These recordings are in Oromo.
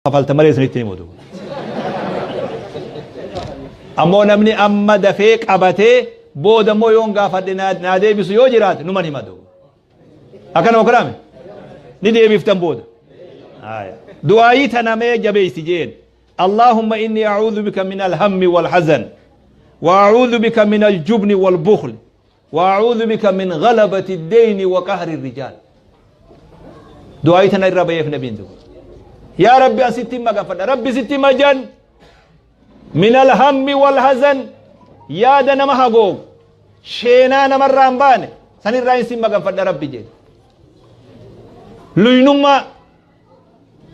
Kafalta malee isinitti himu duuba. Ammoo namni amma dafee qabatee booda immoo yoon gaafadhe naa deebisu yoo jiraate numan hima duuba. Akkana okolaame? Ni deebiftan booda. Du'aayii tana mee jabeessi jeen. Allahumma inni a'uudhu bika min alhammi wal hazan wa a'uudhu bika min aljubni wal bukhl Wa'uudhu bika min ghalabati deyni wa qahri rijaal. Du'aayii tana irra bayeef nabiin duba. Yaa Rabbi an sitti maganfadha. Rabbi sitti majan. Min alhammi wal hazan. Yaada nama hagoogu. Sheenaa namarraa hin baane. Sanirraa hin sin maganfadha Rabbi jedhe. Luynummaa.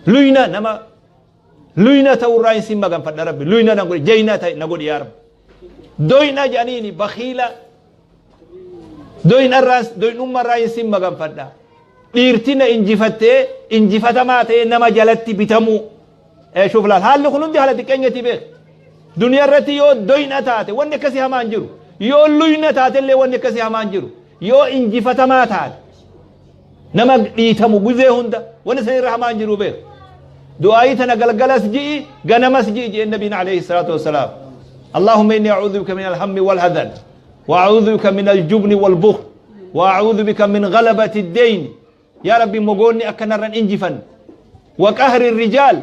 Luyna nama luyna ta'urraa hin sin maganfadha Rabbi. Luyna na godhi. Jayna ta'e na godhi yaa Rabbi. Doyna jedhaniini bakhiila doynarraas doynummarraa hin sin maganfadha. Dhiirti na injifattee injifatamaa ta'ee nama jalatti bitamuu. Shuuf laal haalli kun hundi haala xiqqeenyati beek. Duniyaa irratti yoo doyna taate wanni akkasii hamaan jiru. Yoo luyna taate illee wanni akkasii hamaan jiru. Yoo injifatamaa taate nama dhiitamu guzee hunda wani san irra hamaan jiru beek du'aayii tana galgalas ji'i ganamas ji'i jeen nabiin alayhi salaatu wassalaam اللهم إني أعوذ بك من الهم والحزن وأعوذ بك من الجبن والبخل وأعوذ بك من غلبة الدين يا ربي مغوني أكنرن إنجفن وقهر الرجال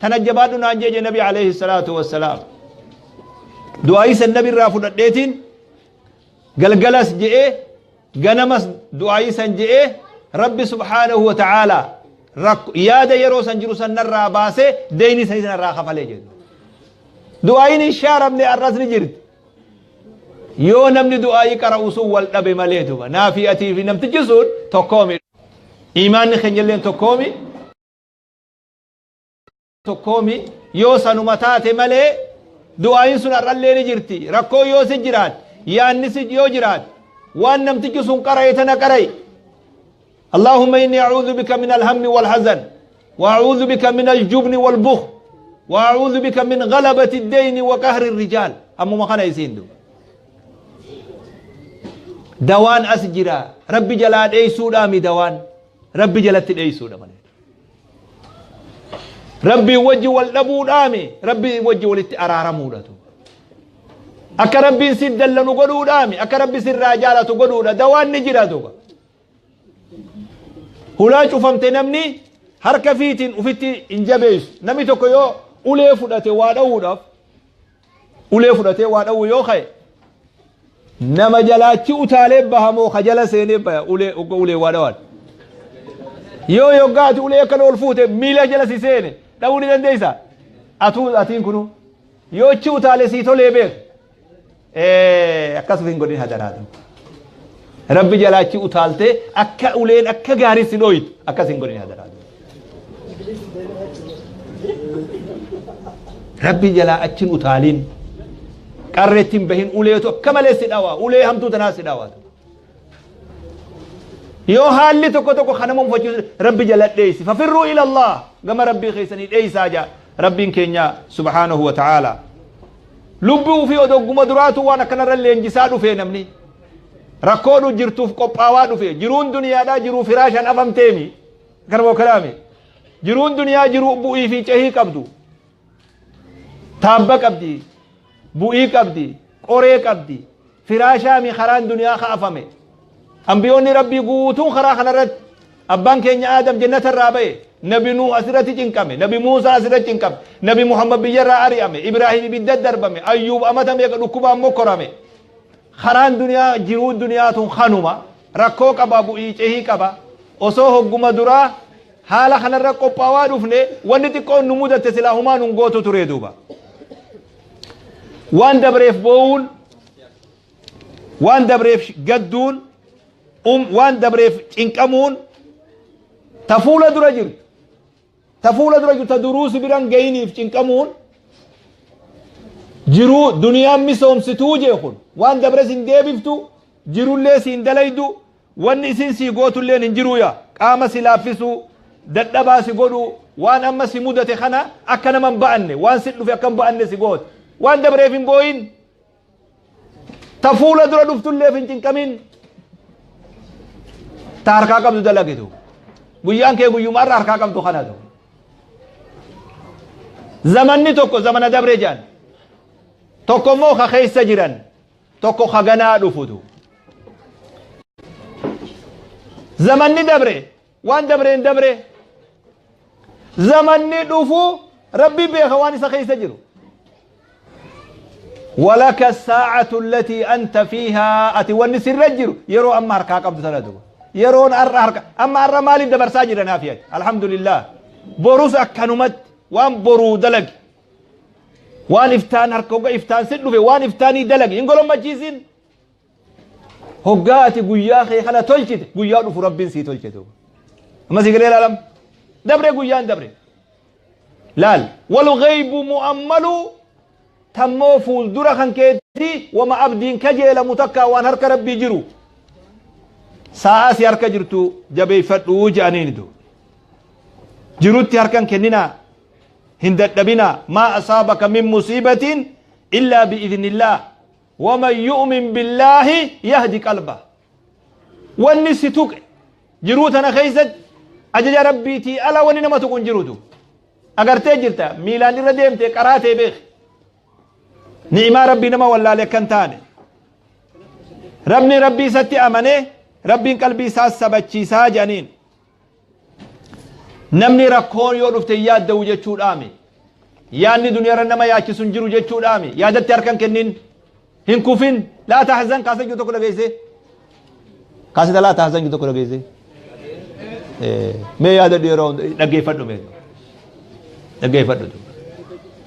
تنجبادنا نانجي النبي عليه الصلاة والسلام دعائي النبي رافض الديتين galgalas je'ee ganamas du'aayii san je'ee Rabbi subhaanahu wa ta'aalaa yaada yeroo san jiru san narraa baasee deeyni sanis narraa kafalee jedhu. Du'aayiin hin shaaramne arras ni jirti. Yoo namni du'aayii qara'u sun wal dhabe malee duba. Naafii atii fi namtichi sun tokkoomi. Iimaanni keenyalleen tokkoomi. Tokkoomi yoo sanuma taate malee du'aayin sun har'allee ni jirti. Rakkoo yoo si jiraate, yaanni si yoo jiraate, waan namtichi sun qara'e tana qara'i. Allahumma inni a'uudhu bika min alhammi wal hazan wa a'uudhu bika min aljubni wal bukhl wa a'uudhu bika min ghalabati ad-dayni wa qahri ar-rijal. Ammuma kana isiin duba. Dawaan as jira. Rabbi jalaa dheeysuudhaami dawaan. Rabbi jalatti dheeysuudha malee. Rabbiin wajji wal dhabuudhaami Rabbiin wajji walitti araaramuudha tu. Akka Rabbiin si dallanu godhuudhaami akka Rabbi sirraa jaalatu godhuudha dawaan ni jira duuba. Hulaa cufamte namni harka fiitiin ufitti hin jabeessu. Namni tokko yoo ulee fudhate waa dha'uudhaaf Ulee fudhatee waa dhawuu yoo ka'e nama jalaachi utaalee baha moo ka jala seenee baya ulee hogga ulee waa dhawan. Yoo yoggaa ati ulee akkana ol fuute miila jala si seene dhawuu ni dandeessaa? Atuu atiin kunuu yoo achi utaale sii tolee beek. Akkas hin godhin hadaraa. Rabbi jalaa achi utaaltee akka uleen akka gaarii si dhooytu akkas hin godhin hadaraa. Rabbi jalaa achi hin utaalin. Qarreetti hin bahin uleetu akka malee si dhawa ulee hamtuu tanaa si dhawa. Yoo haalli tokko tokko kan nama mufachiisu Rabbi jala dheeysi. Fafirruu ila Allah gama Rabbii keessanii dheeysaa jaa Rabbiin keenya subhaanahu wa ta'ala. Lubbuu ufii odoo guma duraatuu waan akkanarra leenjisaa dhufee namni. Rakkoodhu jirtuuf qophaawaa dhufe. Jiruun duniyaadhaa jiruu firaashaan afamteemi. Kanuma kalaami. Jiruun duniyaa jiruu bu'ii fi cehii qabdu. Taabba qabdi. Bu'ii qabdi. Qoree qabdi. Firaashaami karaan duniyaa ka afame. Ambiyoonni Rabbii guutuun karaa kanarratti abbaan keenya Aadam jannata irraa ba'e. Nabi Nuuh asirratti cinqame. Nabi Muusaa asirratti cinqame. Nabi Muhammad biyyarraa ari'ame. Ibraahim ibidda darbame. Ayyuub amata meeqa dhukkubaan mokkorame. Karaan duniyaa jiruu duniyaa tun kanuma. Rakkoo qaba bu'ii cehii qaba. Osoo hogguma duraa haala kanarra qophaawaa dhufne wanni xiqqoon nu mudatte silaa humaa nun gootu ture duuba. Waan dabreef boo'uun, waan dabreef gadduun, waan dabreef cinqamuun ta fuula dura jirtu, ta fuula dura jirtu ta duruu si biran gayiniif cinqamuun jiruu duniyaan misoomsituu jee kun waan dabres hin deebiftu jirullee siin dalaydu Wanni isiin sii gootulleen hin jiruu yaa qaama si laaffisuu, dadhabaa si godhuu, waan amma si mudate kana akka nama hin ba'anne, waan si dhufe akka hin ba'anne si gooti. Waan dabreef hin boo'in. Ta fuula dura dhuftulleef hin cinqamin. Ta harkaa qabdu dalagitu. Guyyaan kee guyyuma har'a harkaa qabdu kanatu. Zamanni tokko zamana dabre jedhan. Tokko immoo ka keessa jiran. Tokko ka ganaa dhufutu. Zamanni dabre waan dabreen dabre. Zamanni dhufu Rabbi beeka waan isa keessa jiru. Walaka saa'atu allatii anta fiihaa ati wanni sirra jiru yeroo amma harkaa qabdu tana duba. Yeroon har'a harka amma har'a maaliif dabarsaa jira naaf yaadi. Alhamdulillah. Borus akkanumatti waan boruu dalagi. Waan iftaan harka hogga iftaan si dhufe waan iftaanii dalagi hin golommachiisin. Hoggaa ati guyyaa kee kana tolchite guyyaa dhufu Rabbiin sii tolche duuba. Amma si galee ilaalam. Dabre guyyaan dabre. Laal wal ghaybu mu'ammalu tammoo fuuldura kan keetti wama abdiin kajeelamu takka waan harka Rabbii jiru. Saa'aa si harka jirtu jabeeffadhu jedhaniin duuba. Jirutti harkan kenninaa hin dadhabinaa maa asaabaka min musiibatin illaa bi'idhnillah. Waman yu'min billaahi yahdi qalbah. Wanni si tuqe jiruu tana keessatti ajaja Rabbiitii ala wanni nama tuqu hin jirutu. Agartee jirta miilaan irra deemte qaraatee beeki. Ni'imaa Rabbii nama wallaale akka hin taane. Rabni Rabbii isatti amanee Rabbiin qalbii isaa sabachiisaa jedhaniin. Namni rakkoon yoo dhufte hin yaadda'u jechuudhaami. Yaadni duniyaarra nama yaachisu hin jiru jechuudhaami. Yaadatti harka hin kennin. Hin kufin. Laa tahzan kaasa jiru tokko dhageessee. Kaasita laa tahzan jiru tokko dhageessee. Mee yaadadhu yeroo hunda dhaggeeffadhu mee. Dhaggeeffadhu.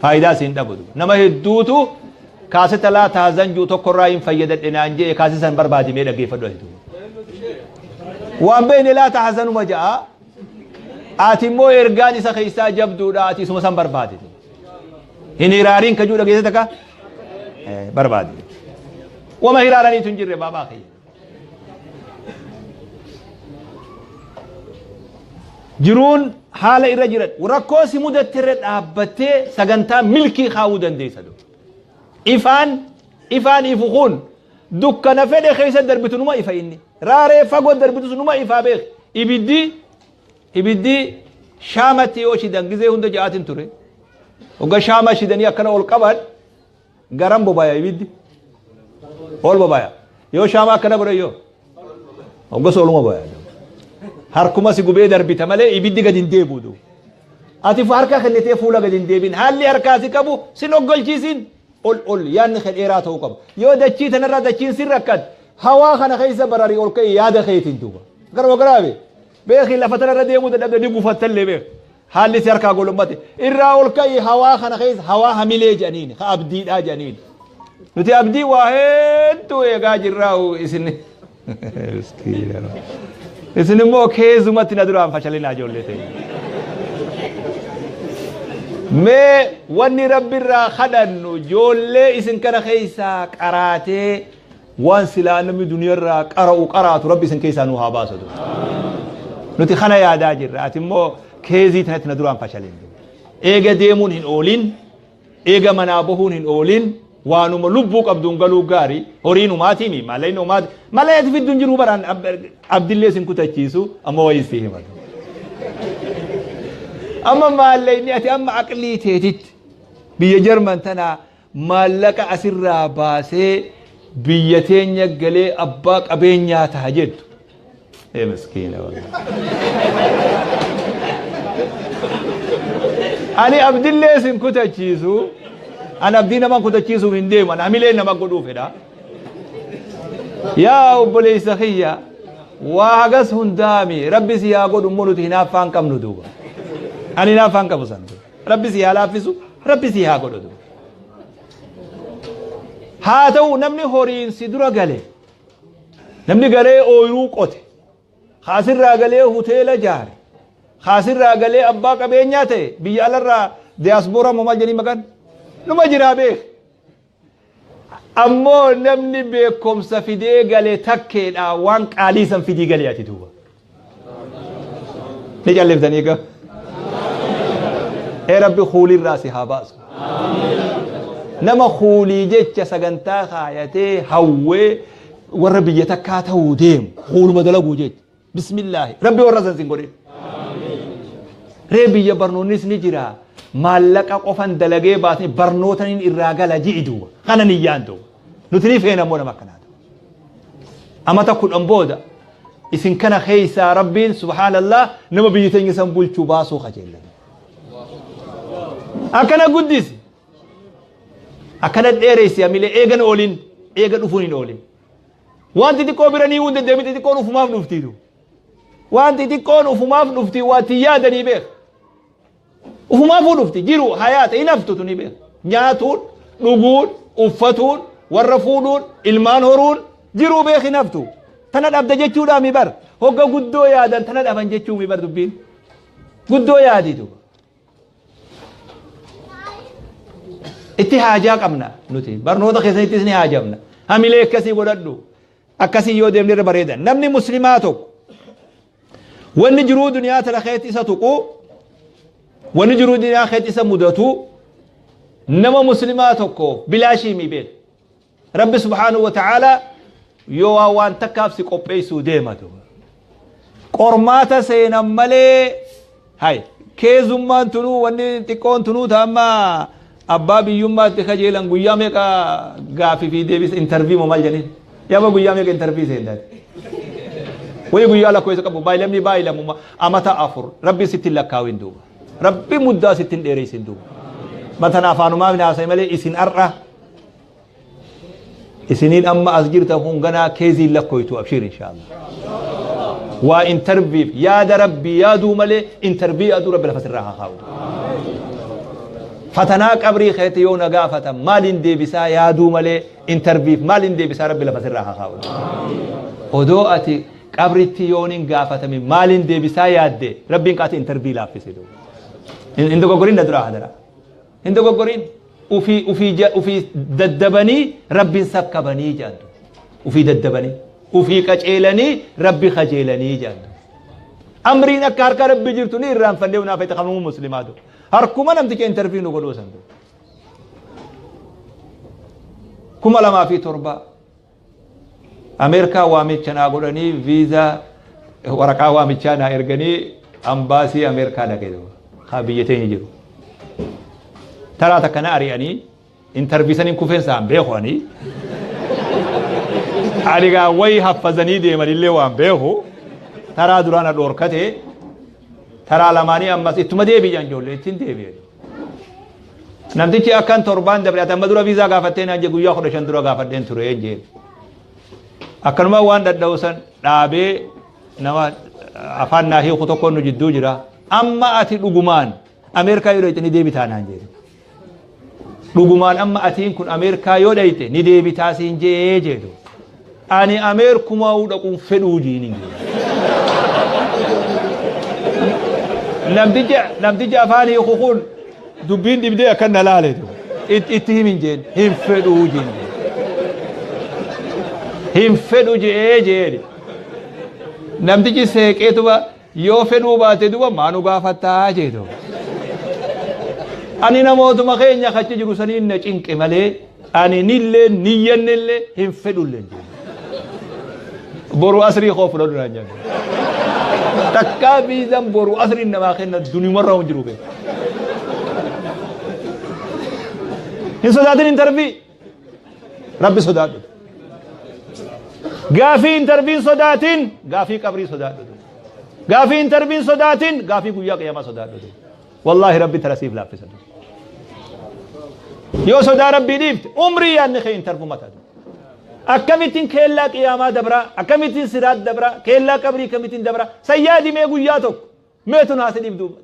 Faayidaa siin dhabu. Nama hedduutu kaasita laa tahzan jiru tokkorraa hin fayyadadhe naan jedhe kaasisan barbaadi mee dhaggeeffadhu ati. Waan beekne laa tahzanuma ja'a. Ati immoo ergaan isa keessaa jabduudha ati isuma san barbaade. Hin hiraariin kajuu dhageesse takka barbaade. Wama hiraaraniitu hin jirre baabaa kiyya. Jiruun haala irra jiran rakkoo si mudatte irra dhaabbattee sagantaa milkii kaa'uu dandeessa. Ifaan ifaan ifu kun dukkana fedhe keessa darbitu numa ifa inni. Raaree fagoo darbitus numa ifaa beek. Ibiddi ibiddi shaamatti yoo shidan gizee hunda ja'aatiin ture. Hogga shaama shidanii akkana ol qaban garam bobaya ibiddi. Ol bobaya. Yoo shaama akkana godhan yoo hoggas oluma bobaya. Harkuma si gubee darbita malee ibiddi gadi hin deebi'u. Ati harka kennitee fuula gadi hin deebiin. Haalli harkaa si qabu sin oggolchiisin. Ol ol yaadni kee dheeraa ta'uu qaba. Yoo dachii tanarraa dachiin sin rakkatte hawaa kana keessa bararii ol ka'ii yaada keetiin duuba. Garuma garaabe beeki lafa tanarra deemuu dadhabde ni gufattallee beeki. Haalli si harkaa golommate irraa ol ka'ii hawaa kana keessa hawaa hamilee jedhaniin ka abdiidhaa jedhaniin. Nuti abdii waa hedduu eegaa jirraa isin. Miskiina. Isin immoo keezumatti na duraan fashalinaa ijoollee ta'e. Mee wanni rabbi irraa kadhannu ijoollee isin kana keessaa qaraatee waan silaa namni duniyarraa qara'u qaraatu rabbi isin keessaa nu haa baasatu. Nuti kana yaadaa jirra. Ati immoo keezii tanatti na duraan fashalin. Eega deemuun hin oolin. Eega manaa bahuun hin oolin waanuma lubbuu qabduun galuu gaari horiin umaatiimi maallayni umaati malee ati fiddu hin jiru baraan abdillee sin kutachiisu amma wayii si himatu. Amma maallayni ati amma aqlii teetitti biyya Jarman tanaa maallaqa asirraa baasee biyya teenya galee abbaa qabeenyaa taha jettu. Ee miskiina wallahi. Ani abdillee sin kutachiisu. Ani abdii nama kutachiisuuf hin deemu. Ani hamilee nama godhuu fedha. Yaa obboleessa kiyya waa hagas hundaami rabbi si haa godhu immoo nuti hinaaffaa hin qabnu duuba. Ani hinaaffaa hin qabu san. Rabbi si haa laaffisu rabbi si haa godhu duuba. Haa ta'u namni horiin si dura gale Namni galee ooyruu qote, ka asirraa galee hoteela jaare, ka asirraa galee abbaa qabeenyaa ta'e biyya alarraa diyaasbooraa moo maal jedhanii maqaan numa jiraa beek. Ammoo namni beekumsa fidee gale takkeedha waan qaalii san fidii galee ati duuba. Ni calliftanii egaa. Ee Rabbi kuulirraa si haa baasu. Nama kuulii jecha sagantaa kaayatee hawwee warra biyya takkaa ta'uu deemu kuuluma dalaguu jecha. Bismillaahi. Rabbi warra san sin godhin. Ree biyya barnoonnis ni jira. Maallaqa qofan dalagee baasni barnootaniin irraa gala ji'i duuba. Kana niyyaan duuba. Nuti ni feena immoo nama akkanaa duuba. Amata 10 booda isin kana keessaa Rabbiin subhaanallah nama biyya teenya san bulchuu baasuu kajeella. Akkana guddisi. Akkana dheeressi hamilee eegan oolin eega dhufuun hin oolin. Waan xixiqqoo bira ni hunda deemee xixiqqoon ufumaaf dhuftiitu. Waan xixiqqoon ufumaaf dhufti waa itti yaadanii beeka. Ufumaafuu dhufti jiru hayaata hin haftu tuni beeka. Nyaatuun, dhuguun, uffatuun, warra fuudhuun, ilmaan horuun jiruu beek hin haftu. Tana dhabda jechuudhaa mi bar. Hogga guddoo yaadan tana dhaban jechuu mi bar dubbiin. Guddoo yaaditu. Itti haajaa qabna nuti. Barnoota keessanittis ni haajamna. Hamilee akkasii godhadhu. Akkasii yoo deemne irra bareeda. Namni muslimaa tokko wanni jiruu duniyaa tana keessatti isa tuqu, wanni jiruu duniyaa keessatti isa mudatu nama muslimaa tokko bilaashii mi beeka. Rabbi subhaanahu wa ta'aalaa yoo waa waan takkaaf si qopheessuu deema duuba. Qormaata seenan malee hay keezummaan tunuu wanni xiqqoon tunuu ta amma abbaa biyyummaatti kajeelan guyyaa meeqa gaafii fi deebisa intarvii moo maal jedhaniin yaaba guyyaa meeqa intarvii seendaati. Wayi guyyaa lakkoofsa qabu baay'ilamni baay'ilamuma amata 4 rabbi sitti hin lakkaawin duuba. Rabbi muddaa sitti hin dheeressin duuba. Matan afaanumaa hin haasa'e malee isin har'a Isiniin amma as jirtan kun ganaa keeziin lakkoytu abshiir inshaallah. Waa intarviif yaada rabbii yaaduu malee intarvii yaaduu rabbi lafa sirraa haa kaa'u. Fatanaa qabrii keetti yoo na gaafatan maaliin deebisaa yaaduu malee intarviif maaliin deebisaa rabbi lafa sirraa haa kaa'u. Odoo ati qabritti yoon hin gaafatame maaliin deebisaa yaadde rabbiin qaati intarvii laaffise. Hin dogoggorin na duraa hadaraa. Hin dogoggorin. Ufii ufii ja ufii daddabanii Rabbiin sakkabanii jedhan duuba. Ufii daddabanii ufii qaceelanii Rabbi kajeelanii jedhan duuba. Amriin akka harka Rabbi jirtu ni irraanfannee hunaa feete kanuma muslimaa duuba. Harkuma namticha interview nu godhuu san duuba. 2007 Ameerikaa waamicha naa godhanii viizaa waraqaa waamichaa naa erganii ambaasii Ameerikaa dhaqe duuba. Haa biyya teenya jiru. Taraa takka na ari'anii intarvii saniin kufeen isaan beeku ani. Ani gaa wayi haffazanii deemanillee waan beeku taraa duraa na dhoorkate taraa lamaanii ammas ittuma deebi'an ijoollee ittiin deebi'e. Namtichi akkan torbaan dabre ati amma dura viizaa gaafattee naan jee guyyaa 15 dura gaafadheen ture jeen. Akkanuma waan dhadha'u san dhaabee nama afaan naa hiiku tokkoon nu jidduu jira. Amma ati dhugumaan Ameerikaa yoo dhayxe ni deebitaa naan jee. Dhugumaan amma atiin kun Ameerikaa yoo dhayxe ni deebitaa siin jee jeetu. Ani Ameerkumaa'uu dhaquun fedhuu jiin hin jee. Namtichi afaan hiiku kun dubbiin dhibdee akkan na laaletu. Itti himin jeen hin fedhuu jiin jee. Hin fedhu jee jeen. Namtichi seeqeetuma Yoo fedhuu baate duba maa nu gaafattaa jee duba. Ani namootuma keenya kachi jiru saniin na cinqe malee ani nillee niyyannellee hin fedhullee jee. Boru asrii koo fudhadhu naan jedhe. Takkaa viizaan boru asriin namaa kenna dunimarra hin jiru beeku. Hin sodaatin intarvii. Rabbi sodaadhu. Gaafii intarviin sodaatin gaafii qabrii sodaadhu. Gaafii intarviin sodaatin gaafii guyyaa qiyyamaa sodaadhu. Wallaahi Rabbi tara siif laaffisa. Yoo sodaa Rabbii dhiifte umrii yaadni kee intarvuma taatu. Akkamittiin keellaa qiyaamaa dabraa akkamittiin siraat dabraa keellaa qabrii akkamittiin dabraa sayyaadi mee guyyaa tokko meetu naasi dhibdu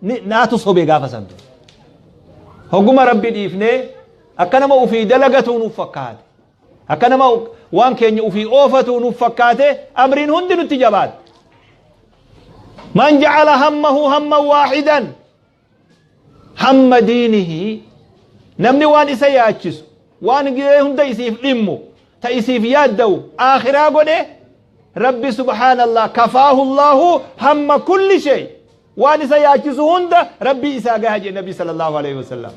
Ni naatu sobe gaafa san ture. Hogguma Rabbi dhiifnee akka nama ufii dalagatuu nuuf fakkaate. Akka nama waan keenya ufii oofatuu nuuf fakkaate amriin hundi nutti jabaate. Man ja'ala hammahu hamman waahidan hamma diinihi namni waan isa yaachisu waan gahee hunda isiif dhimmu ta isiif yaadda'u aakhiraa godhe Rabbi subhaanallah kafaahu Allahu hamma kulli shay waan isa yaachisu hunda Rabbii isaa gaha jedhe Nabi sallallahu alaihi wasallam.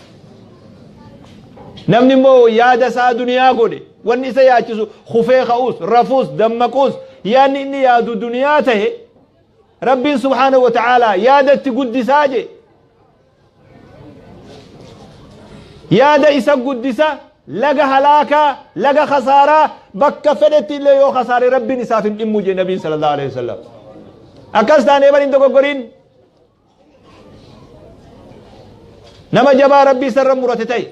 Namni immoo yaada isaa duniyaa godhe wanni isa yaachisu kufee ka'uus rafuus dammaquus yaadni inni yaadu duniyaa tahe Rabbiin subhaanahu wa ta'aalaa yaada itti guddisaa jedhe. Yaada isa guddisa laga halaakaa laga khasaaraa bakka fedhetti illee yoo khasaare Rabbiin isaaf hin dhimmu jee Nabiin sallallahu alaihi wasallam. Akkas taanee bar hin dogoggorin. Nama jabaa Rabbii isarra murate ta'e.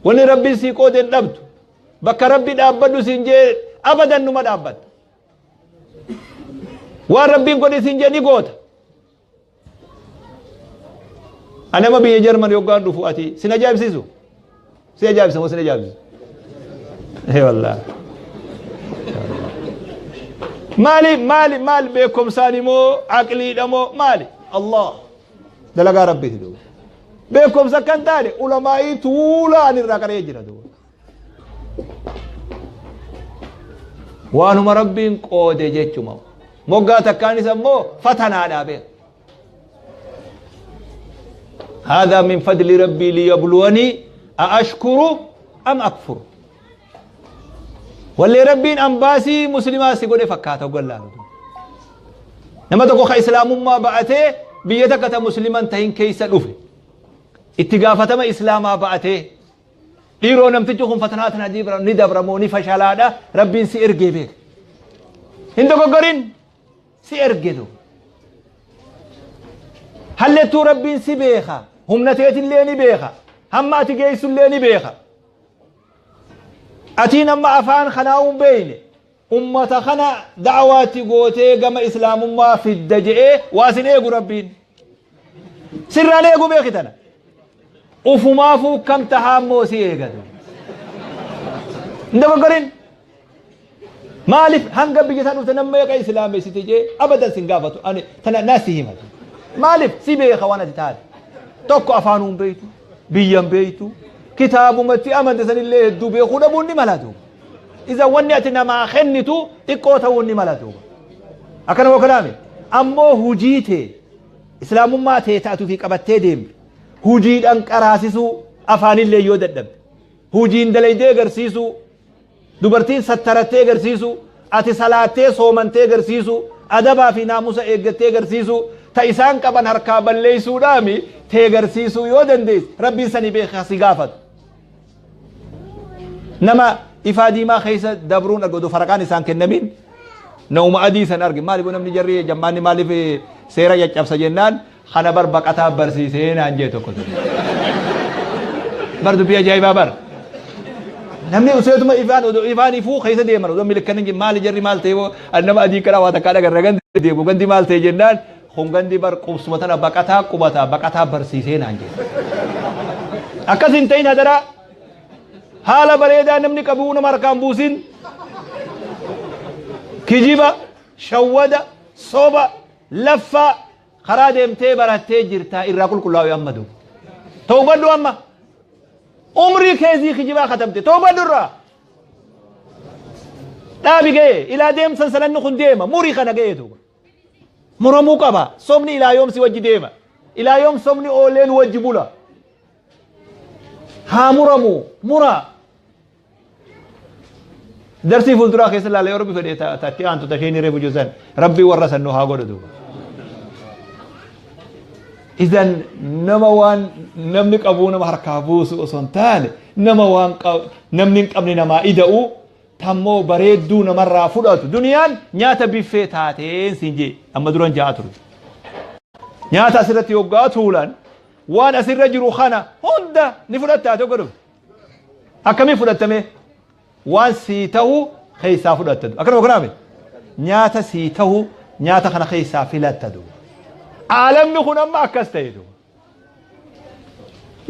Wanni Rabbiin sii qoode hin dhabdu. Bakka Rabbi dhaabbadhu siin jee abadan numa dhaabbatta. Waan Rabbiin godhi siin jee ni goota. Ani amma biyya Jarman yoggaan dhufu ati sin ajaa'ibsiisu? Si ajaa'ibsa moo sin ajaa'ibsiisu? Ee wallaahi. Maali maali maal beekumsaan moo aqliidha moo maali? Allah dalagaa rabbiiti duuba. Beekumsa akka hin taane ulamaa'ii tuulaa ani irraa qaree jira duuba. Waanuma rabbiin qoode jechuma. Moggaa takkaanis ammoo fatanaadhaa beeka. Haadhaa min fadli rabbii liyabluwanii a ashkuru am akfuru. Wallee rabbiin ambaasii muslimaa si godhe fakkaata hoggan laalu. Nama tokko ka islaamummaa ba'atee biyya takka ta musliman tahin keessa dhufe. Itti gaafatama islaamaa ba'atee Dhiiroo namtichi kun fatanaa tana dibra ni dabra moo ni fashalaadha rabbiin si ergee beeka. Hin dogoggorin si erge du. Hallettuu rabbiin si beeka humna teetillee ni beeka hamma ati geessullee ni beeka. Atiin amma afaan kanaa hin beekne ummata kana da'awaatti gootee gama islaamummaa fidda je'ee waa sin eegu rabbiin. Sirraan eegu beeki tana. Ufumaafuu kam tahaa immoo si eegatu. Hin dogoggorin. Maaliif hanga biyya isaa dhufte nama meeqa islaamessite jee abadan sin gaafatu ani tana naa si himatu. Maaliif si beeka waan ati taate. Tokko afaanuu hin beektu, biyya hin beektu, kitaabumatti amante sanillee hedduu beekuu dhabuun ni mala duuba. Iza wanni ati namaa kennitu xiqqoo ta'uun ni mala duuba. Akkana moo kanaami? Ammoo hujii tee islaamummaa tee taatu fi qabattee deemtu hujiidhaan qaraasisuu afaanillee yoo dadhabde hujiin dalaydee agarsiisuu dubartiin sattarattee agarsiisuu ati salaattee soomantee agarsiisuu adabaa fi naamusa eeggattee agarsiisuu ta isaan qaban harkaa balleessuudhaami tee agarsiisuu yoo dandeesse rabbiin sanii beeka si gaafatu. Nama ifaa diimaa keessa dabruun arge odoo faraqaan isaan kennamin nama adii san arge maaliif namni jarri jammaanni maaliif seera caccabsa jennaan kana bar baqataa barsiisee naan jee tokko tokko. Bar dubbii ajaa'ibaa bar. Namni useetuma ifaan odoo ifaan ifuu keessa deeman odoo milikkan hin maali jarri maal ta'e nama adii kana waa takkaa dhagarra gandi deemu gandi maal ta'e jennaan Kun gandi bar qubsuma tana baqataa qubata baqataa barsiisee naan jedhe. Akkas hin ta'in hadaraa. Haala bareedaa namni qabu nama harkaan buusin. Kijiba, shawwada, soba, laffaa karaa deemtee barattee jirtaa irraa qulqullaa'u amma duuba. Tawbadhu amma. Umrii keezii kijibaa katabde tawbadhu irraa. Dhaabi ga'ee ilaa deemsan sananni kun deema murii kana ga'ee duuba. Muramuu qaba. Sobni ilaa yoom si wajji deema? Ilaa yoom sobni oolee nu wajji bula? Haa muramu. Muraa. Darsii fuulduraa keessa ilaala yoo rabbi fedhe ta itti aantu ta isheen reefu jiru san rabbi warra san nu haa godhu duuba. Idan nama waan namni qabuu nama harkaa buusu osoo hin taane nama waan namni hin qabne namaa ida'u tammoo bareedduu namarraa fudhatu duniyaan nyaata biffee taateen siin jee amma duran ja'a ture. Nyaata asirratti yoggaa tuulan waan asirra jiru kana hunda ni fudhatta ati hogga dhufte. Akkamii fudhattame? Waan sii tahu keessaa fudhatta. Akkanuma kanaame nyaata sii tahu nyaata kana keessaa filatta duuba. Aalamni kun amma akkas ta'e duuba.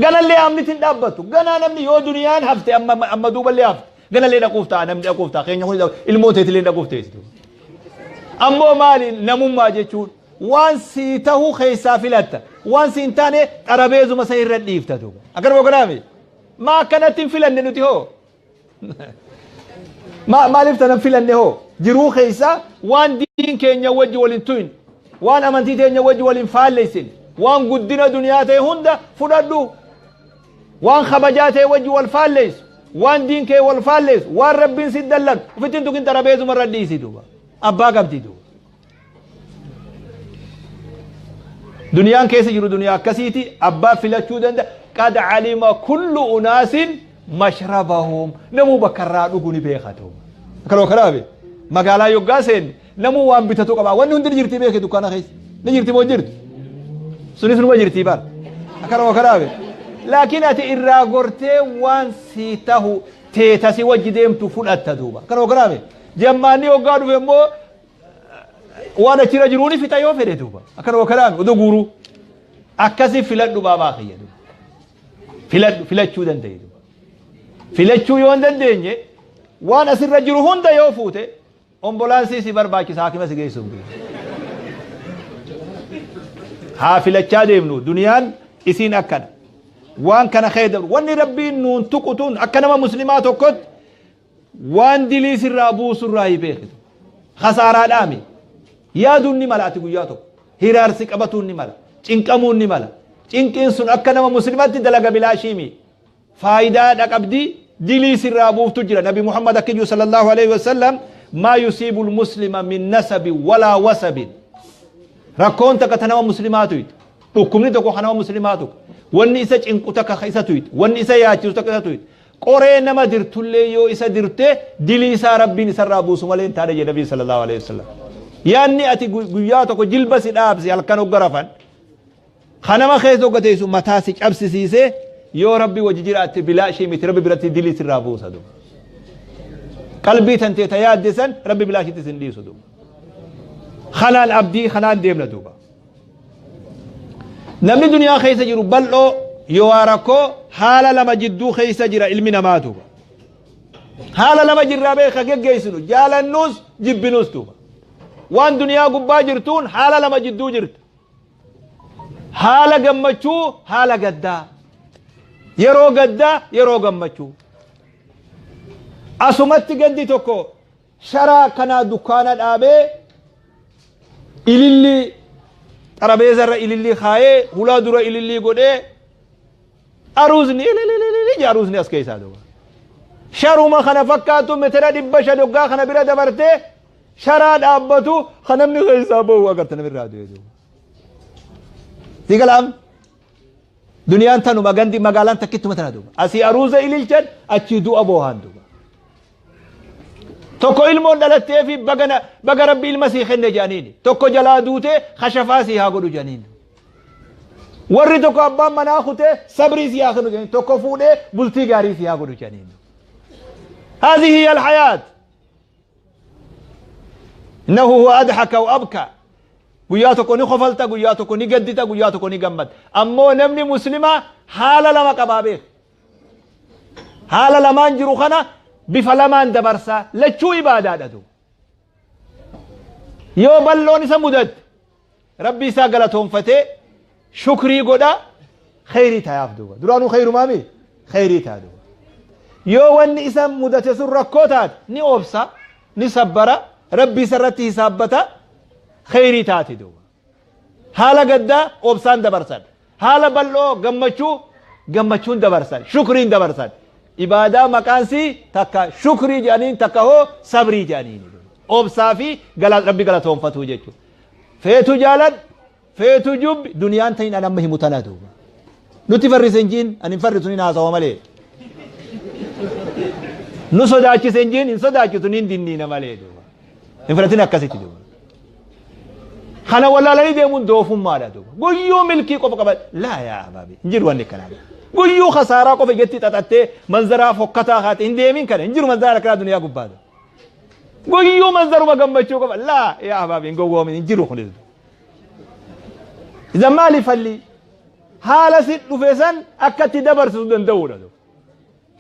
Ganallee amniti hin dhaabbattu. Ganaa namni yoo duniyaan hafte amma amma duuballee hafte. Ganallee dhaquuf ta'a namni dhaquuf ta'a. Keenya kun ilmoo teetillee dhaquuf teessi. Ammoo maali namummaa jechuun waan sii tahu keessaa filatta. Waan sii hin taane xarabeezuma san irra dhiifta duuba. Akkanuma kanaami. Maa akkanatti hin filanne nuti hoo? Ma maaliif tana filanne hoo? Jiruu keessa waan diin keenya wajji wal hin tuyin, waan amantii teenya wajji wal hin faallessin, waan guddina duniyaa ta'e hunda fudhadhu. Waan kabajaa ta'e wajji wal faallessu, waan diin kee wal faallessu, waan rabbiin si dallan, ofitti hin tuqin xarabeezuma irra dhiisi duuba. Abbaa qabdi duuba. Duniyaan keessa jiru duniyaa akkasiiti abbaa filachuu danda'a. Qad alima kullu unaasin mashrabahum. Namuu bakka irraa dhugu ni beeka duuba. Akkanuma kanaa be. Magaalaa yoggaa seenne namuu waan bitatu qaba. Wanni hundi ni jirti beeki dukkaana keessa. Ni jirti moo hin jirtu? Sunis numa jirti bar. Akkanuma kanaa be. Laakiin ati irraa gortee waan sii tahu teeta si wajji deemtu fudhatta duuba. Akkanuma kanaa be. Jammaanni yoggaa dhufe immoo waan achirra jiruu ni fixa yoo fedhe duuba. Akkanuma kanaa be. Oduu guuruu. Akkasi filadhu baabaa kiyya duuba. Filadhu filachuu danda'i duuba. Filachuu yoo hin dandeenye waan asirra jiru hunda yoo fuute ombolaansii si barbaachisa haakima si geessuuf. Haa filachaa deemnu duniyaan isiin akkana. Waan kana kee dabru wanni rabbiin nuun tuqu tun akka nama muslimaa tokkotti waan dilii sirraa buusurraa hin beekitu. Khasaaraadhaami. Yaaduun ni mala ati guyyaa tokko. Hiraarsi qabatuun ni mala. Cinqamuun ni mala. Cinqiin sun akka nama muslimatti dalaga bilaashiimi. Faayidaa dha qabdi dilii sirraa buuftu jira. Nabi Muhammad akki jiru sallallahu alaihi wasallam maa yusiibul muslima min nasabin walaa wasabin. Rakkoon takka ta nama muslimaa tuyte. Dhukkubni tokko ka nama muslimaa tuqa. Wanni isa cinqu takka ka isa tuyte. Wanni isa yaachisu takka isa tuyte. Qoree nama dirtullee yoo isa dirte dilii isaa Rabbiin isarraa buusu malee hin taane jedhe Nabiin sallallahu alaihi wasallam. Yaanni ati guyyaa tokko jilba si dhaabse halkan hogga rafan ka nama keessa hogga teessu mataa si cabsisiise yoo Rabbi wajji jiraatte bilaashii miti Rabbi biratti dilii sirraa buusa duuba. Qalbii tantee ta yaadde san Rabbi bilaashitti sin dhiisu duuba. Kanaan abdii kanaan deemna duuba. Namni duniyaa keessa jiru bal'oo yowaa rakkoo haala lama jidduu keessa jira ilmi namaa duuba. Haala lama jirraa beeka geggeessinu jaalannuus jibbinuus duuba. Waan duniyaa gubbaa jirtuun haala lama jidduu jirta. Haala gammachuu haala gaddaa. Yeroo gaddaa yeroo gammachuu. Asumatti gaddi tokko Sharaa akkanaa dukkaana dhaabee ilillii xarabeeza irra ilillii kaayee hulaa dura ilillii godhee aruuzni ililililili jedha aruuzni as keessaa duuba. Sharuma kana fakkaatu metera 500 hoggaa kana bira dabartee sharaa dhaabbatu kan namni keessaa bahu agarta namirraa du'e duuba. Si galaam? Duniyaan tanuma gandi magaalaan takkittuma tana duuba. Asii aruuza ililchan achii du'a boohan duuba. Tokko ilmoon dhalattee fi baga rabbi ilma sii kenne jedhaniini. Tokko jalaa duutee kashafaa sii haa godhu jedhaniini. Warri tokko abbaan manaa kutee sabrii sii haa kennu jedhaniini. Tokko fuudhee bultii gaarii sii haa godhu jedhaniini. Haadhihi hiya alhayaat. Innahu huwa adhaka wa abka. Guyyaa tokko ni kofalta, guyyaa tokko ni gaddita, guyyaa tokko ni gammadda. Ammoo namni muslimaa haala lama qabaa beeka. Haala lamaan jiru kana bifa lamaan dabarsaa lachuu ibaadaadha duuba. Yoo bal'oon isa mudatte Rabbii isaa galatoonfatee shukrii godha kheyrii tayaaf duuba. Duraanuu kheyrumaa mi? Kheyrii taya duuba. Yoo wanni isa mudate sun rakkoo taate ni obsa, ni sabbara, Rabbii isa irratti hisaabbata, kheyrii taati duuba. Haala gaddaa obsaan dabarsan. Haala bal'oo gammachuu gammachuun dabarsan. Shukriin dabarsan. Ibaadaa maqaan sii takka shukrii jedhaniin takka hoo sabrii jedhaniin. Obsaa fi Rabbi galatoonfatuu jechuudha. Feetu jaaladhu, feetu jubbi, duniyaan ta'in an amma himu tana duuba. Nutti farrise hin jiin, ani hin farrisu nin haasawa malee. Nu sodaachise hin jiin, hin sodaachisu nin dinniina malee duuba. Hin fudhatin akkasitti duuba. Kana wallaalanii deemuun doofummaadha duuba. Guyyuu milkii qofa qaba. Laa yaa abaabi, hin jiru wanni akkanaa. Guyyuu khasaaraa qofa ijatti xaxattee manzaraa fokkataa kaate hin deemin kana hin jiru manzaraan akkanaa duniyaa gubbaadha. Guyyuu manzaruma gammachuu qofa. Laa yaa ahbaabi hin gowwoomin hin jiru kunis. Idan maali falli? Haala si dhufe san akka itti dabarsisu danda'uudha.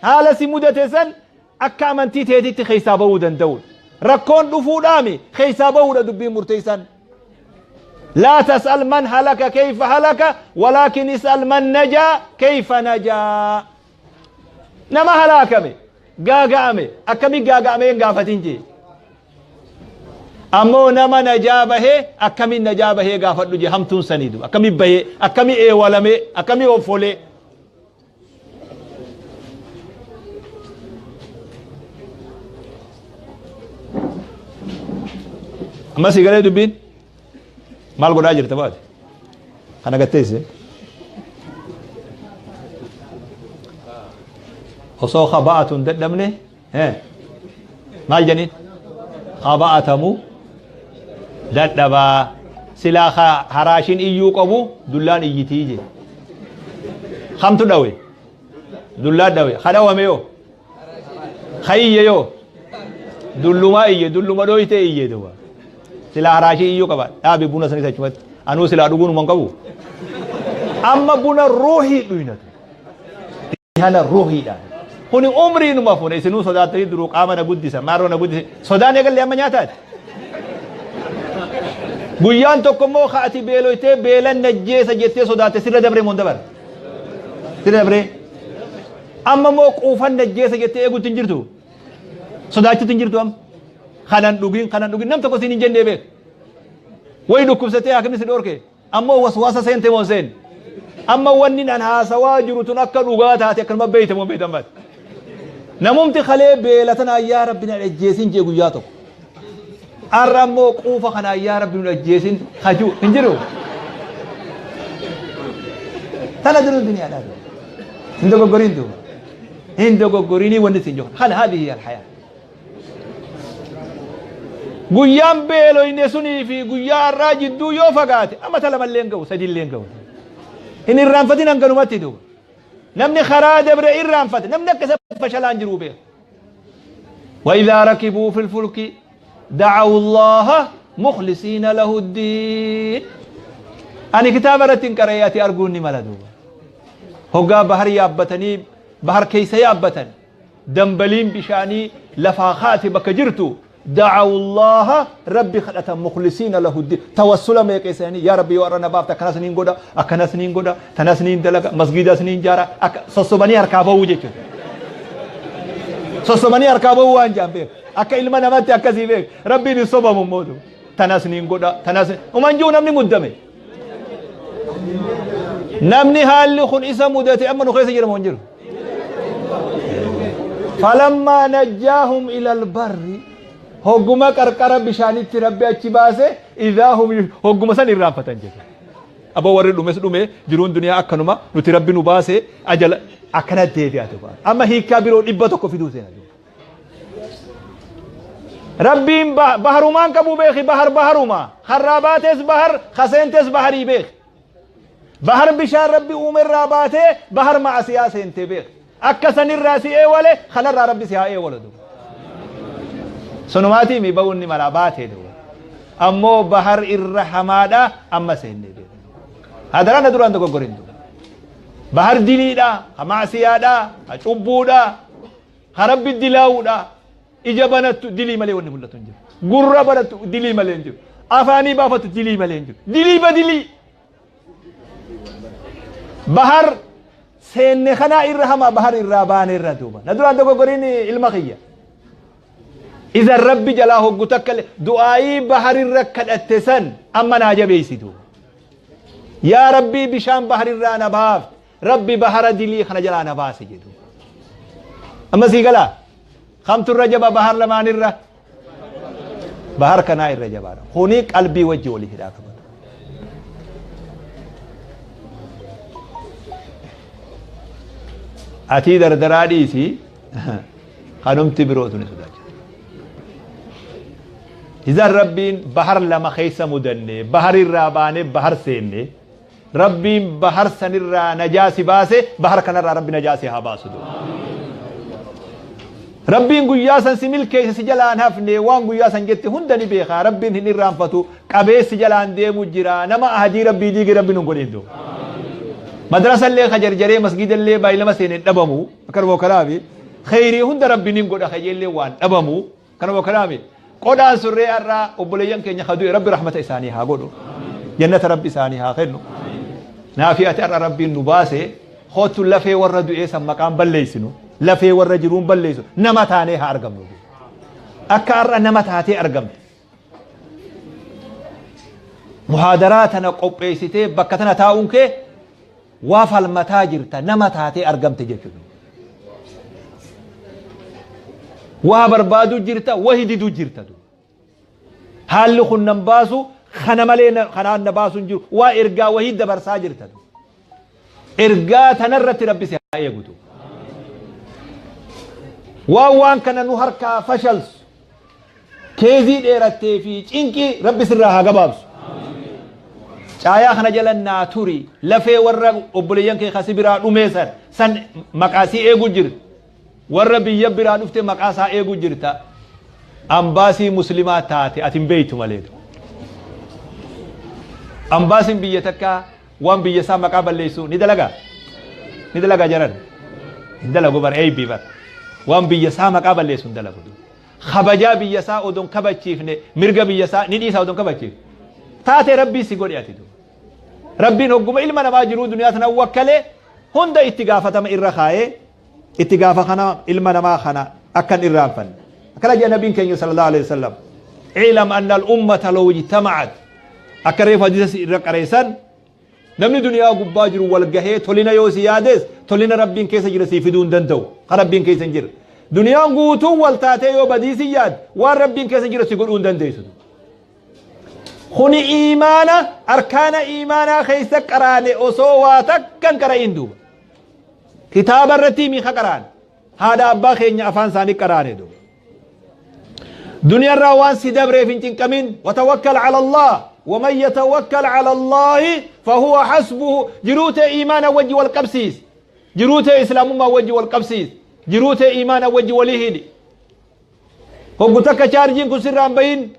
Haala si mudate san akka amantii teetitti keessaa bahuu danda'uudha. Rakkoon dhufuudhaami keessaa bahuudha dubbiin murteessaan. Laa tas'al man halaka kayfa halaka walaakin is'al man najaa kayfa najaa. Nama halaakame, gaaga'ame, akkami gaaga'ame hin gaafatin jee. Ammoo nama najaa bahee akkamiin najaa bahee gaafadhu jee hamtuun sanii duba. Akkami bahee, akkami eewalamee, akkami offolee. Amma sii galee dubbiin maal godhaa jirta baate? Kana gatteesse. Osoo ka ba'atu hin dadhabne maal jedhaniin? Ka ba'atamu dadhabaa. Silaa ka haraashin iyyuu qabu dullaan iyyitii jee. Kamtu dhawe? Dullaa dhawe. Ka dhawame yoo? Ka iyye yoo? Dullumaa iyye, dulluma dhooytee iyye duuba. Silaa haraashii iyyuu qaba. Dhaabi buna sanis achumatti. Anuu silaa dhuguun hin qabu. Amma buna ruuhii dhuynatu. Dihana ruuhiidhaan. Kuni umrii numa fuune isinuu sodaattanii duruu qaama na guddisa maarroo na guddise sodaan eegalle amma nyaataati. Guyyaan tokko immoo ka ati beeloytee beelan najjeesa jettee sodaatte sirra dabree moo hin dabarre? Sirra dabree. Amma immoo quufan najjeesa jettee eeguutti hin jirtu. Sodaachuutti hin jirtu amma. Kanan dhugin kanan dhugin nam tokko siin hin jennee beek. Wayi dhukkubsatee haakimni si dhoorke. Ammoo waswaasa seente moo hin seenne? Amma wanni an haasawaa jiru tun akka dhugaa taate akkanuma beeyte moo hin beeytan baate? Namumti kalee beela tanaan yaa Rabbi na ajjeesin jee guyyaa tokko. Har'a ammoo quufa kanaan yaa Rabbi nu ajjeesin hajuu hin jiru. Tana jiruun duniyaadhaa. Hin dogoggoriin duuba. Hin dogoggorinii wanni isin jiru. Kana haadhihi alhayaa. Guyyaan beeloyne sunii fi guyyaa har'aa jidduu yoo fagaate amata lamallee hin ga'u sadillee hin ga'u. Hin irraanfatin hanganumatti duuba. Namni karaa dabre irraanfate namni akka isa fashalaan jiru beeka. وإذا ركبوا في الفلك دعوا الله مخلصين له الدين أنا كتاب رتين قرياتي أرجوني ملا دوبا هقا بحر يابتني بحر كيس يابتن Dambaliin bishaanii lafaa kaate bakka jirtu da'awullaaha Rabbi kadhatan mukhlisiina lahu ddiin tawassula meeqeessanii yaa Rabbi yoo har'a na baafte akkanas niin godha akkanas niin godha tanas niin dalaga masgiidas niin jaara akka sossobanii harkaa bahuu jechuudha. Sossobanii harkaa bahuu waan jaan beek akka ilma namatti akkasii beek Rabbiin hin sobamu immoo tanas niin godha tanas uman jiru namni muddame. Namni haalli kun isa mudate amma nu keessa jira moo hin jiru? Falammaa najjaahum ilal barri hogguma qarqara bishaanitti rabbi achi baase idaa hum hogguma san irraanfatan jedhe. Aboo warri dhumes dhume jiruun duniyaa akkanuma nuti rabbi nu baase ajala akkana deebi'aa tufa. Amma hiikkaa biroo 100 fiduu seena. Rabbiin baharumaan qabu beeki bahar baharuma harraa baates bahar kaseentes baharii beeki. Bahar bishaan rabbi uumerraa baatee bahar ma'asiyaa seentee beeki. Akka sanirraa si eewale kanarraa rabbi si haa eewalu duuba. Sunumaatii mi ba'uun ni malaa baatee duuba. Ammoo bahar irra hamaadha amma seennee beeki. Hadaraa na duraan dogoggorin duuba. Bahar diliidha, ha ma'asiyaadha, ha cubbuudha, Ha Rabbi dilaawudha. Ija banattu dilii malee wanni mul'atu hin jiru. Gurra banattu dilii malee hin jiru. Afaanii baafattu dilii malee hin jiru. Dilii ba dilii. Bahar seenne kanaa irra hamaa bahar irraa baane irra duuba. Na duraan dogoggoriin ilma kiyya. Iza Rabbi jalaa hoggu takka du'aayii bahar irra kadhatte san amma naa jabeessitu. Yaa Rabbii bishaan bahar irraa na baafte. Rabbi bahara dilii kana jalaa na baase jedhu. Amma sii galaa? Kamtu irra jaba bahar lamaan irra? Bahar kanaa irra jabaadha. Kuni qalbii wajji walii hidhaa qabata. Atii dardaraa dhiisi kanumti birootu ni sodaachisa. Izan Rabbiin bahar lama keessa mudanne bahar irraa baanee bahar seenne Rabbiin bahar sanirraa najaa si baase bahar kanarraa Rabbi najaa si haa baasu duuba. Rabbiin guyyaa san si milkeesse si jalaan hafne waan guyyaa san jette hunda ni beeka Rabbiin hin irraanfatu qabee si jalaan deemu jira nama ahadii Rabbii diige Rabbiin hin godhin duuba. Madrasa illee ka jarjaree masgiida illee baay'ilama seene hin dhabamu akkanuma kanaafi kheyrii hunda Rabbiin hin godha kajeellee waan dhabamu Kanuma kanaami qodaan surree har'aa obboleeyyan keenya ka du'e Rabbi rahmata isaanii haa godhu. Jannata Rabbi isaanii haa kennu. Naafi ati har'a Rabbiin nu baase kootu lafee warra du'ee san maqaan balleessinu lafee warra jiruun balleessu nama taanee haa argamnu. Akka har'a nama taatee argamte. Muhaadaraa tana qopheessitee bakka tana taa'uun kee Waa falmataa jirta nama taatee argamte jechuudha. Waa barbaaduu jirta wahi diduu jirta. Haalli kun nan baasu kana malee kanaan na baasu hin jiru. Waa ergaa wahii dabarsaa jirta. Ergaa tanarratti rabbi si haa eegutu. Waan waan kana nu harkaa fashalsu, keezii dheerattee fi cinqii Rabbi sirraa haa gabaabsu. Caayaa kana jala naa turi, lafee warra obboleeyyan kee kasi biraa dhumee san, san maqaa sii eegu jirta. Warra biyya biraa dhufte maqaa isaa eegu jirta. Ambaasii muslimaa taate ati hin beeytu malee. Ambaasiin biyya takkaa waan biyya isaa maqaa balleessu ni dalagaa? Ni dalagaa jaran? Hin dalagu bar eeybii bar. Waan biyya isaa maqaa balleessu hin dalagu. Kabajaa biyya isaa odoon kabachiifne mirga biyya isaa ni dhiisa odoon kabachiifne. Taate Rabbii si godhe ati duuba. Rabbiin hogguma ilma namaa jiruu duniyaa tana wakkalee hunda itti gaafatama irra kaayee itti gaafa kana ilma namaa kana akka hin irraanfanne. Akkana jedha nabiin keenya sallallahu alaihi wasallam. Ilam anna al-ummata law ijtama'at. Akka reefu hadiisa si irra qareessan namni duniyaa gubbaa jiru wal gahee tolina yoo si yaades tolina Rabbiin keessa jira sii fiduu hin danda'u. Kan Rabbiin keessa hin jirre. Duniyaan guutuun wal taatee yoo badii si yaad waan Rabbiin keessa jira si godhuu hin dandeessu. Kuni iimaana arkaana iimaanaa keessa qaraane osoo waa takka hin qara'iin duuba. Kitaaba irratti miika qaraane. Haadha abbaa keenya afaan isaanii qaraane duuba. Duniyarraa waan si dabreef hin cinqamin. Watawakkal cala Allah. Waman yatawakkal cala Allahi fahuwa hasbuhu. Jiruu tee iimaana wajji wal qabsiisi. Jiruu tee islaamummaa wajji wal qabsiisi. Jiruu tee iimaana wajji walii hidhi. Hoggu takka chaarjiin kun sirraa hin bahin.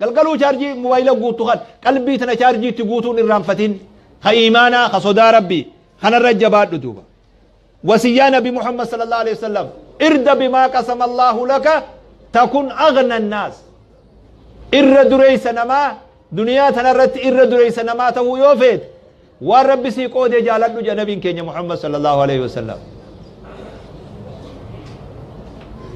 Galgaluu chaarjii mobaayila guuttu kan qalbii tana chaarjii itti guutuun irraanfatin. Ka iimaanaa ka sodaa Rabbii kanarra jabaadhu duuba. Wasiyyaa Nabi Muhammad sallallahu alaihi wasallam irda bimaa qasama Allahu laka takun aghna naas. Irra dureessa namaa duniyaa tanarratti irra dureessa namaa ta'uu yoo feete Waan Rabbi sii qoode jaaladhu jedha nabiin keenya Muhammad sallallahu alaihi wasallam.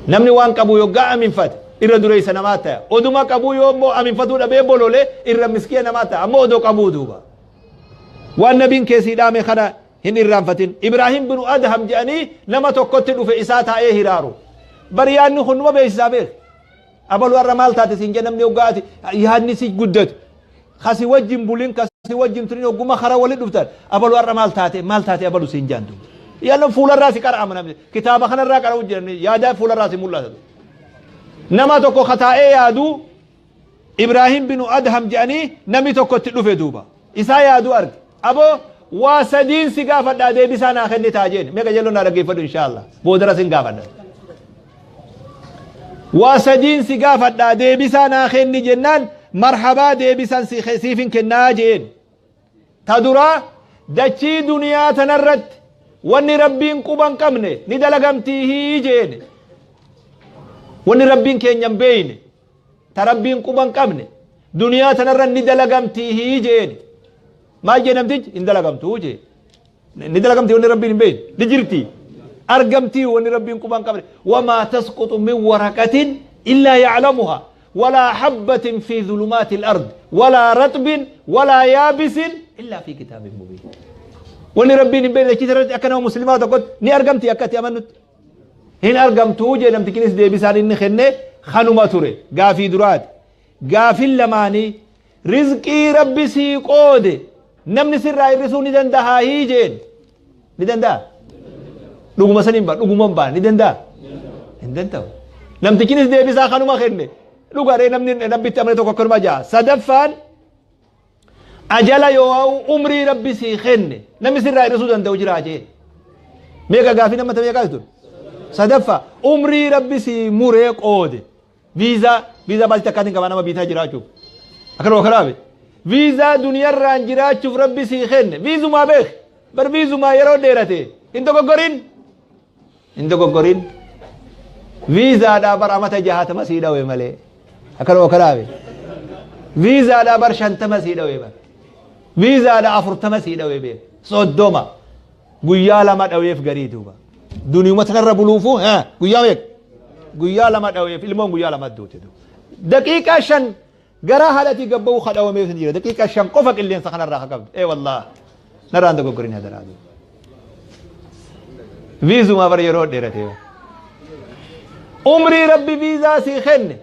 Namni waan qabu yoggaa aminfate irra dureessa namaa ta'a. Oduma qabuu yoo immoo aminfatuu dhabee bolole irra miskiina namaa ta'a. Ammoo odoo qabuu duuba. Waan nabiin kee sii dhaame kana hin irraanfatin. Ibraahim binu Adham jedhanii nama tokkotti dhufe isaa taa'ee hiraaru. Bari yaadni kun numa beeksisaa beek. Abalu har'a maal taate siin jedha namni hoggaa ati yaadni si guddatu. Ka si wajjin bulin ka si wajjin turin hogguma kara wali dhuftan abalu har'a maal taate maal taate abalu siin jaan duuba. Yaadni fuularraa si qara'ama namni kitaaba kanarraa qara'u jira yaada fuularraa si mul'ata. Nama tokko ka taa'ee yaadu Ibraahim binu Adham jedhanii namni tokko itti dhufe duuba. Isaa yaadu arge. Aboo waa sadiin si gaafadhaa deebisaa naa kennitaa jeen. Mee qajeelloon naa dhaggeeffadhu inshaallah. Boodara sin gaafadha. Waa sadiin si gaafadhaa deebisaa naa kenni jennaan marhabaa deebisan siifin kennaa jeen. Ta duraa dachii duniyaa tanarratti wanni Rabbiin quba hin qabne ni dalagamtiihii jeen. Wanni Rabbiin keenya hin beeyne ta Rabbiin quba hin qabne duniyaa tanarra ni dalagamtiihii jeen. Maal jee namtichi hin dalagamtuu jee. Ni dalagamti wanni Rabbiin hin beekne. Ni jirti. Argamtii wanni Rabbiin quba hin qabne. Wamaa tasquxu min waraqatin illaa ya'lamuha. Walaa habbatin fi zulumaati al-ard. Walaa raxbin walaa yaabisin illaa fi kitaabin mubiin. Wanni Rabbiin hin beekne dachii irratti akka nama muslimaa tokkotti ni argamti akka itti amannutti. Hin argamtuu jee namtichinis deebisaan inni kenne kanuma ture. Gaafii duraati. Gaafin lamaanii Rizqii Rabbi sii qoode namni sirraa hir'isuu ni dandahaahii jeen. Ni danda'a? Dhuguma saniin ba dhuguman baa ni danda'a? Hin danda'u. Namtichinis deebisaa kanuma kenne. Dhugaadhee namni Rabbitti amane tokko akkanuma ja'a. Sadaffaan ajala yoo umrii Rabbi sii kenne namni sirraa hir'isuu danda'u jiraa jeen. Meeqa gaafii nama meeqa tun? Sadaffaa umrii Rabbi sii muree qoode. Viizaa viizaa baasii takkaatiin qabaa nama biitaa jiraachuuf. Akkanuma kanaafi. Viizaa duniyarraan jiraachuuf rabbi sii kenne. Viizumaa beek. Bar viizumaa yeroo dheerate. Hin dogoggorin. Hin dogoggorin. Viizaadhaa bar amata 60 sii dhawe malee. Akkanuma kanaafi. Viizaadhaa bar 50 sii dhawe bar. Viizaadhaa 40 sii dhawe beek. 30. Guyyaa lama dhaweef garii duuba. Duniyuma tanarra buluufuu guyyaa meeqa? Guyyaa lama dhaweef ilmoon guyyaa lama duute duuba. Daqiiqaa 5 garaa haadhatii gabba'uu ka dhawameef ni jira. Daqiiqaa 5 qofa qilleensa kanarraa ka qabdu. Ee wallaah narraan dogoggorin hadaraa duuba. Viizumaa bara yeroo dheeratee. Umrii rabbi viizaa sii kenne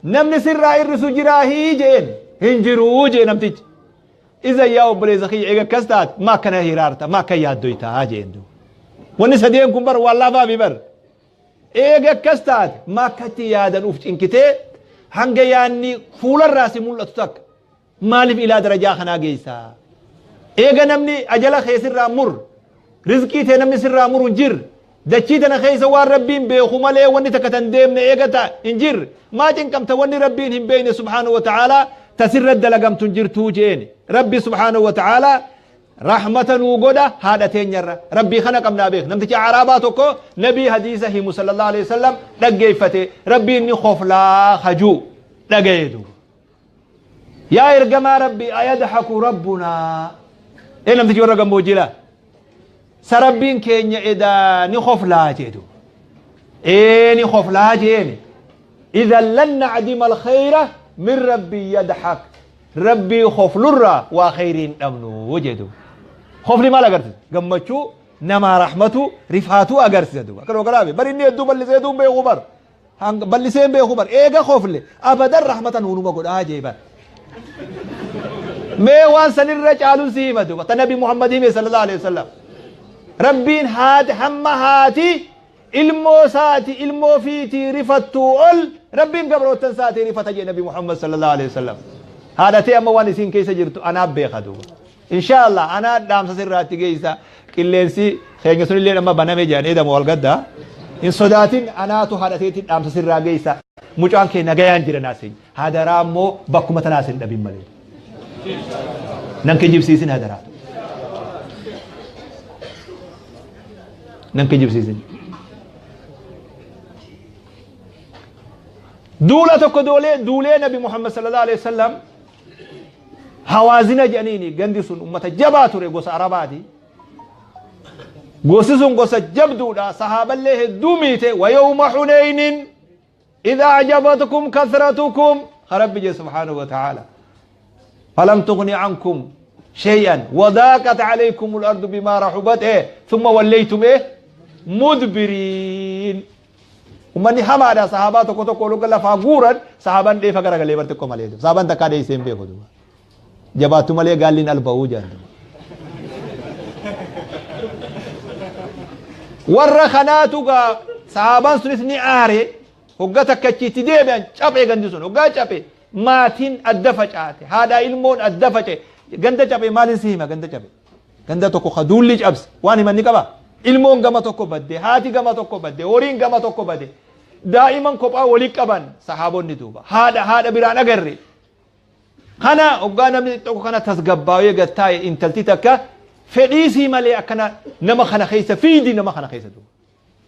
namni sirraa irrisu jiraahii jeen hin jiruu jee namtichi. Izan yaa obboleessa kiyya eega akkas taate ma akkana hiraarta ma akka yaaddoytaa jeen duuba. Wanni sadeen kun bar waan laafaa fi bar. Eega akkas taate ma akkatti yaadan uf cinqitee hanga yaanni fuularraa si mul'atu takka maaliif ilaa darajaa kanaa geessaa? Eega namni ajala kee sirraa mur, rizqii tee namni sirraa muru hin jirre, dachii tana keessa waan Rabbiin beeku malee wanni takka tan deemne eega ta hin jirre, maa cinqamta wanni Rabbiin hin beekne subhaanahu wa ta'aalaa ta sirra dalagamtu hin jirtuu jeeni. Rabbi subhaanahu wa ta'aalaa rahmata nuu godha haadha teenyarra. Rabbii kana qabnaa beek. Namtichi Araabaa tokko nabii hadiisa himu sallallahu alaihi wasallam dhaggeeffate Rabbiin ni koflaa hajuu dhagaye duuba. Yaa ergamaa Rabbii ayadhaku rabbunaa. Ee namtichi warra gammoojjii laa. Sa Rabbiin keenya edaa ni koflaa jee duuba. Ee ni koflaa jeeni. Idan lan nacdima alkhayra min rabbii yadhak. Rabbii koflurraa waa khayrii hin dhabnu jee duuba. Kofli maal agarsiisa? Gammachuu namaa rahmatu rifaatuu agarsiisa duuba. Akka dhogalaabe bari inni hedduu bal'isee duun beeku bar. Hanga bal'isee hin beeku bar. Eega kofle abadan rahmata nuunuma godhaa jee bar. Mee waan sanirra caalun si hima duuba. Ta Nabi Muhammad hime sallallahu alaihi wasallam. Rabbiin haati hamma haati ilmoo isaati ilmoo fiitii rifattuu ol Rabbiin gabroottan isaatii rifata jee Nabi Muhammad sallallahu alaihi wasallam. Haadha tee amma waan isiin keessa jirtu anaa beeka duuba. Inshaa Allah anaa dhaamsa sirraatti geessa qilleensi keenya sunillee amma baname jedhan eedamu wal gadda. Hin sodaatin anaatu haadha teetiin dhaamsa sirraa geessa. Mucaan kee nagayaan jira naasin. Hadaraa immoo bakkuma tanaas hin dhabin malee. Nan kijibsiisin hadaraa. Nan kijibsiisin. Duula tokko duulee duulee Nabi Muhammad sallallahu alaihi wasallam Hawaazina jedhaniini gandi sun ummata jabaa ture gosa Arabaati. Gosi sun gosa jabduudha sahaaballee hedduu miite wayawma huneynin idha ajabatkum kathratukum rabbi jee subhaanahu wa ta'ala. Falam tughni ankum shay'an wadaaqat alaykum al-ardu bima rahubat thumma wallaytum mudbiriin. Ummanni hamaadha sahaabaa tokko tokko luga lafaa guuran sahaabaan dheefa garagalee bar xiqqoo malee sahaabaan takkaa dheessee hin beeku duuba. Jabaattu malee gaalliin alba'uu jedhan duuba. Warra kanaatu gaa sahaabaan sunis ni aare hogga takka achitti deebi'an caphee gandi sun hoggaa caphe maatiin adda facaate haadhaa ilmoon adda faca'e ganda caphe maalin si hima ganda caphe. Ganda tokko ka duulli cabse waan himan ni qaba. Ilmoon gama tokko badde, haati gama tokko badde, horiin gama tokko bade. Daa'iman kophaa wali qaban sahaabonni duuba. Haadha haadha biraan agarre. Kana hoggaa namni tokko kana tasgabbaawee gad taa'e intalti takka fedhiisii malee akkana nama kana keessa fiidi nama kana keessa duuba.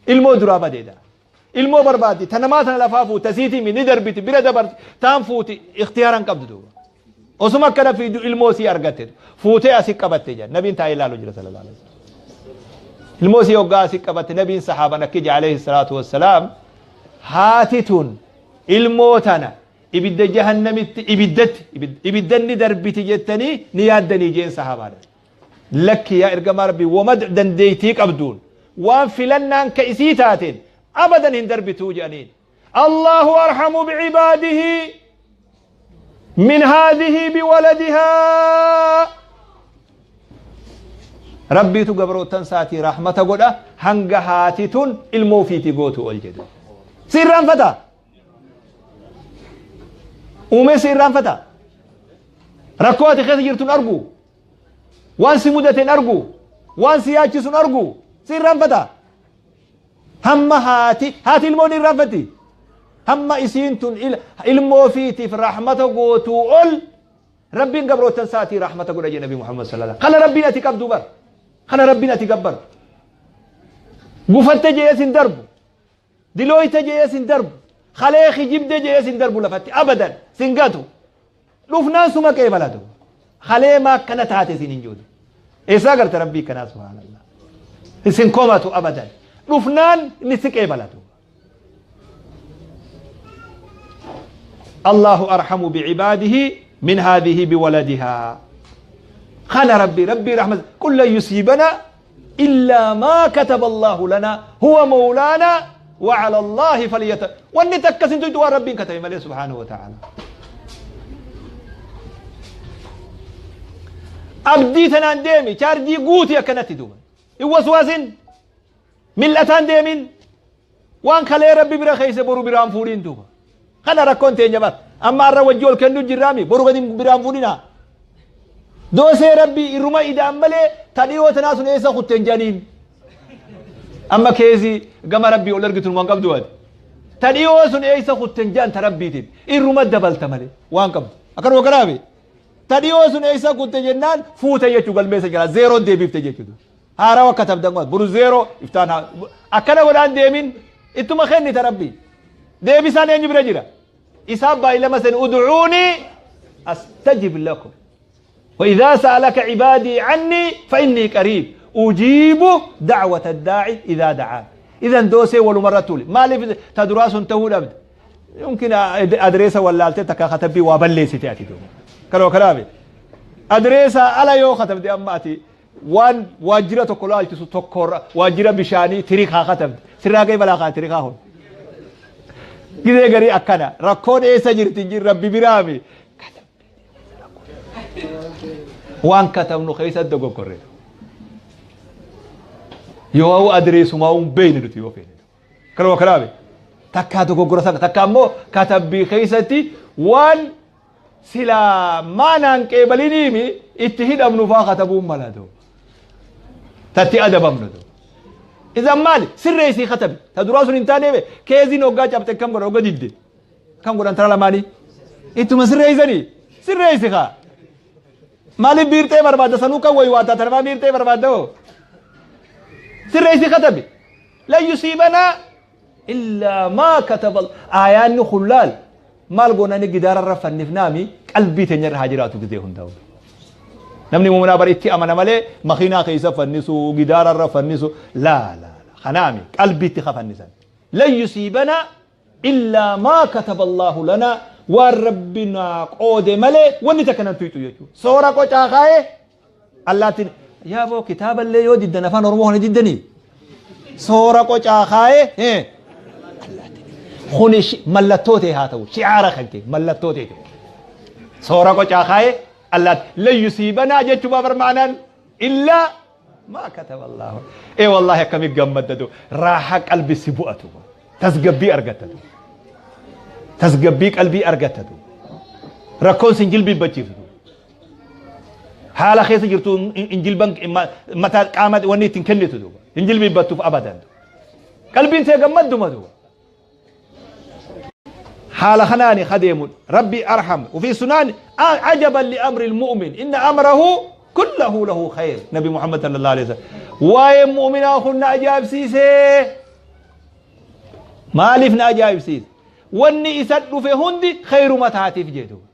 Ilmoo duraa badeedha. Ilmoo barbaaddi ta namaa tana lafaa fuuti tasiitii mi ni darbiti bira dabarti taan fuuti ikhtiyaara hin qabdu duuba. Osuma akkana fiidu ilmoo sii argatte fuutee asi qabatte jedhan nabiin taa'ee ilaalu jira sallallahu alaihi wasallam. Ilmoo sii hoggaa asi qabatte nabiin sahaaban akki jedhe alayhi salaatu wassalaam haati tun ilmoo tana ibidda jahannamitti ibiddatti ibiddanni darbiti jettanii ni yaaddanii jeen sahaabaadha. Lakki yaa ergamaa Rabbii woma dandeeytii qabduun waan filannaan ka isii taateen abadan hin darbituu jedhaniin. Allahu arhamu bi'ibaadihi min haadhihi biwaladihaa. Rabbiitu gabroottan isaatii rahmata godha hanga haati tun ilmoo ofiitii gootu ol jedhu. Si irraanfata? Uumee si irraanfata? Rakkoo ati keessa jirtu hin argu? Waan si mudate hin argu? Waan si yaachisu hin argu? Si irraanfata? Hamma haati haati ilmoo ni irraanfatti. Hamma isiin tun ilmoo fiitiif rahmata gootuu ol Rabbiin gabroottan isaatii rahmata godha jedhe Nabi Muhammad sallallahu alaihi wasallam. Kana Rabbiin ati qabdu bar. Kana Rabbiin ati gabbartu. Gufatte jedhee sin darbu. Dilooyte jedhee sin darbu. Kalee kijibde jedhee sin darbu lafatti abadan sin gatu. Dhufnaan suma qeebala duuba. Kalee maa akkana taate sin hin jiru. Eessaa garte Rabbii kanaa subhaanallah. Isin komatu abadan. Dhufnaan inni si qeebala duuba. Allahu arhamu bi'ibaadihi min haadhihi biwaladihaa. Kana Rabbii Rabbii rahmat qul lan yusiibana illaa maa kataba Allahu lana huwa mawlaana wa ala Allahi falyata wanni takka sin tuytu waan Rabbiin katabe malee subhaanahu wa ta'ala. Abdii tanaan deemi chaarjii guuti akkanatti duuba. Hin waswaasin mil'ataan deemin. Waan kalee Rabbi bira keeyse boru biraan fuudhiin duuba. Kana rakkoon teenya bar. Amma har'a wajji ol kennu jirraami boru gadi biraan fuudhinaa. Doosee Rabbi irruma ida'an malee ta dhiyoo tanaa sun eessa kutte hin jedhaniin. Amma keezi gama Rabbii ol ergitu waan qabdu ati. Ta dhiyoo sun eessa kutte hin jedhan ta Rabbiitiin. Irruma dabalta malee waan qabdu. Akkanuma kanaafi. Ta dhiyoo sun eessa kutte jennaan fuute jechuu galmeessa jira. Zeeroon deebifte jechuudha. Haarawa katabdan godha. Boru zeeroo iftaan haa akkana godhaan deemin ittuma kennita Rabbi. Deebisaan eenyu bira jira? Isaa baay'ilama sen ud'uunii astajib lakum. وإذا سألك عبادي عني فإني قريب أجيب دعوة الداعي إذا دعان. إذا دوسي ولو مرة تولي ما تدراس تهول أبد يمكن أدريسة ولا ألتك خطبي وابلي ستأتي دوم كلو كلامي أدريسة على يو خطب دي أما أتي waan waajjira tokko laalchisu tokkorra waajjira bishaanii tirikaa katabde sirraa ga'e balaa kaa tirikaa hun gizee garii akkana rakkoon eessa jirti jir rabbi biraami waan katabnu keessa dogoggorre yoo adreesumaa hin beekne nuti yoo feene kanuma kanaame takkaa dogoggora sana takka ammoo katabbii keessatti waan Silaa maanaan qeebaliniimi itti hidhamnu faa katabuun mala duuba. Tatti adabamnu duuba. Idan maali? Sirreessii katabi. Ta duraa sun hin taaneef keeziin hoggaa cabxe akkam godhan hogga didde. Akkam godhan tara lamaanii? Ittuma sirreessanii. Sirreessi kaa. Maaliif biirxee barbaadda sanuu kan wayi waataa tanamaa biirxee barbaadda hoo? Sirreessii katabi. Lan yusiibanaa illaa maa kataba aayaanni kun laal maal goonani gidaara irra fannifnaami qalbii teenya irra haa jiraatu gizee hundaa'u. Namni muminaa bar itti amana malee makiinaa keessa fannisu gidaara irra fannisu laa laa laa kanaami qalbiitti ka fannisan. Lan yusiibanaa illaa maa kataba Allaahu lanaa waan rabbi naa qoode malee wanni takka nan tuyxu jechuudha. Soora qocaa kaa'ee Allaattiin yaa boo kitaaballee yoo diddan afaan Oromoo kana diddanii soora qocaa kaa'ee allaattiin kuni mallattoo ta'e haa ta'u shi'aara kan ta'e mallattoo ta'e ta'u soora qocaa kaa'ee allaatti lan yusiibanaa jechuu bar maanaan illaa maa kataba Allaahu ee wallaahi akkami gammaddatu raaha qalbi si bu'atu tasgabbii argattatu tasgabbii qalbii argattatu rakkoon sin jilbiibbachiiftu haala keessa jirtu hin jilban mataa qaama wanni ittiin kennitu duuba hin jilbiibbattuuf abadan qalbiin tee gammadduma duuba haala kanaani kadeemu rabbi arham وفي سنان عجبا لأمر المؤمن إن أمره كله له خير نبي محمد صلى الله عليه وسلم واي مؤمنا كنا أجاب سيسي maaliif na ajaa'ibsiise wanni isa dhufe hundi khayruma taatiif jee duuba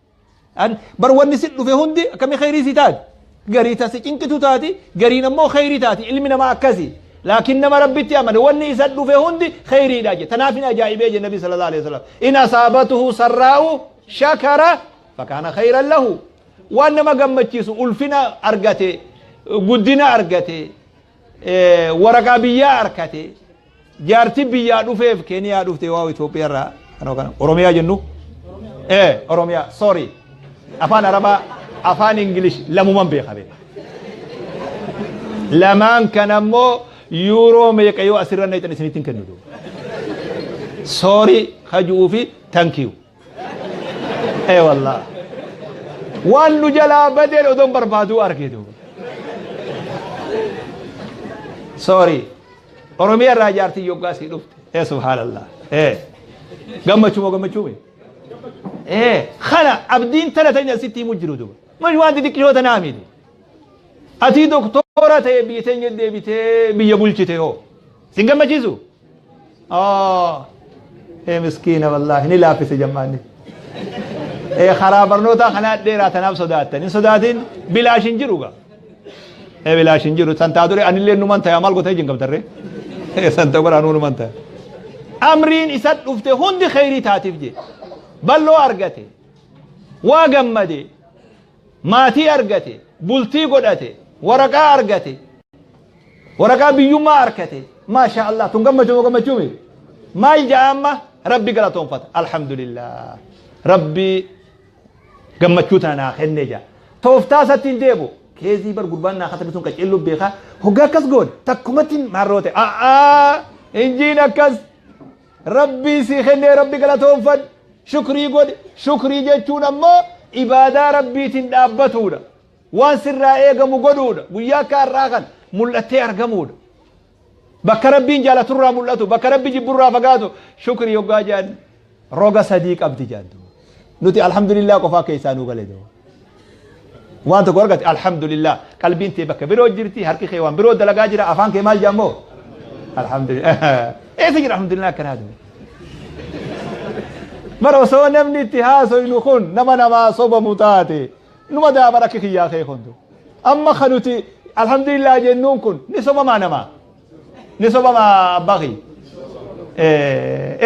An bar wanni si dhufe hundi akkami kheyrii si taati? Garii ta si cinqitu taati, gariin ammoo kheyrii taati. Ilmi namaa akkasi. Laakiin nama Rabbitti amane wanni isa dhufe hundi kheyriidha je. Tanaaf hin ajaa'ibee je Nabi sallallahu alaihi wasallam. In asaabatuhu sarraa'u shakara fakaana kheyran lahu. Waan nama gammachiisu ulfina argate, guddina argate, waraqaa biyyaa arkate jaarti biyyaa dhufeef keeniyaa dhufte waaw Itoophiyaa irraa kana kana Oromiyaa jennu Oromiyaa sorry afaan Arabaa afaan English lamuman beeka beeka lamaan kana immoo yuuroo meeqa yoo asirra naqxan isinitti hin kennu duuba sorry kaju'uu fi thank you Ee wallah. Waan nu jalaa badeen odoon barbaaduu arge duuba. Sorry. Oromiyaa irraa jaartiin yoggaa sii dhufte. Ee subhaanallah. Ee. Gammachuu moo gammachuu mi? Ee kana abdiin tana tanya sitti himu jiru duuba. Mash waan xixiqqishoo tanaa miti. Atii doktora ta'e biyya teenya deebitee biyya bulchite hoo. Sin gammachiisu? Oh, ee miskiina wallaahi ni laaffise jammaanni. Ee karaa barnootaa kanaa dheeraa tanaaf sodaattan. Hin sodaatin bilaash hin jiru gaa. Ee bilaash hin jiru. San taa dure anillee numan ta'a maal gootee jinqamtarree. Ee san ta'u bara anuu numan ta'a. Amriin isa dhufte hundi kheyrii taatiif jee. Balloo argate. Waa gammade. Maatii argate. Bultii godhate. Waraqaa argate. Waraqaa biyyummaa arkate. Maashaa Allah tun gammachuu moo gammachuu miti? Maal ja'a amma? Rabbi galatoonfata. Alhamdulillah. Rabbi gammachuu tana naa kenne ja'a. Tooftaa isatti hin deebu. Keezii bar gurbaan naa katabe sun qaceelluu beekaa. Hoggaa akkas goone takkumatti maarroo ta'e. A'aa injiin akkas. Rabbii sii kennee Rabbi galatoonfadhu. Shukrii godhi. Shukrii jechuun ammoo ibaadaa Rabbiitiin dhaabbatuudha. Waan sirraa eegamu godhuudha. Guyyaa akka har'aa kana mul'attee argamuudha. Bakka Rabbiin jaalaturraa mul'atu, bakka Rabbi jibburraa fagaatu, shukrii hoggaa jedhan roga sadii qabdi jedhan duuba. Nuti alhamdulillah qofaa keessaa nuu gale duuba. Waan tokko argate alhamdulillah qalbiin tee bakka biroo jirti, harki kee waan biroo dalagaa jira, afaan kee maal jedhan moo? Alhamdulillah. Eessa jira alhamdulillah akkanaa duuba. Bara osoo namni itti haasoynu kun nama namaa sobamu taate Numa daa bar akki kiyyaa kee kun. Amma ka nuti alhamdulillah jennuun kun ni sobamaa namaa. Ni sobamaa abbaa kiyya.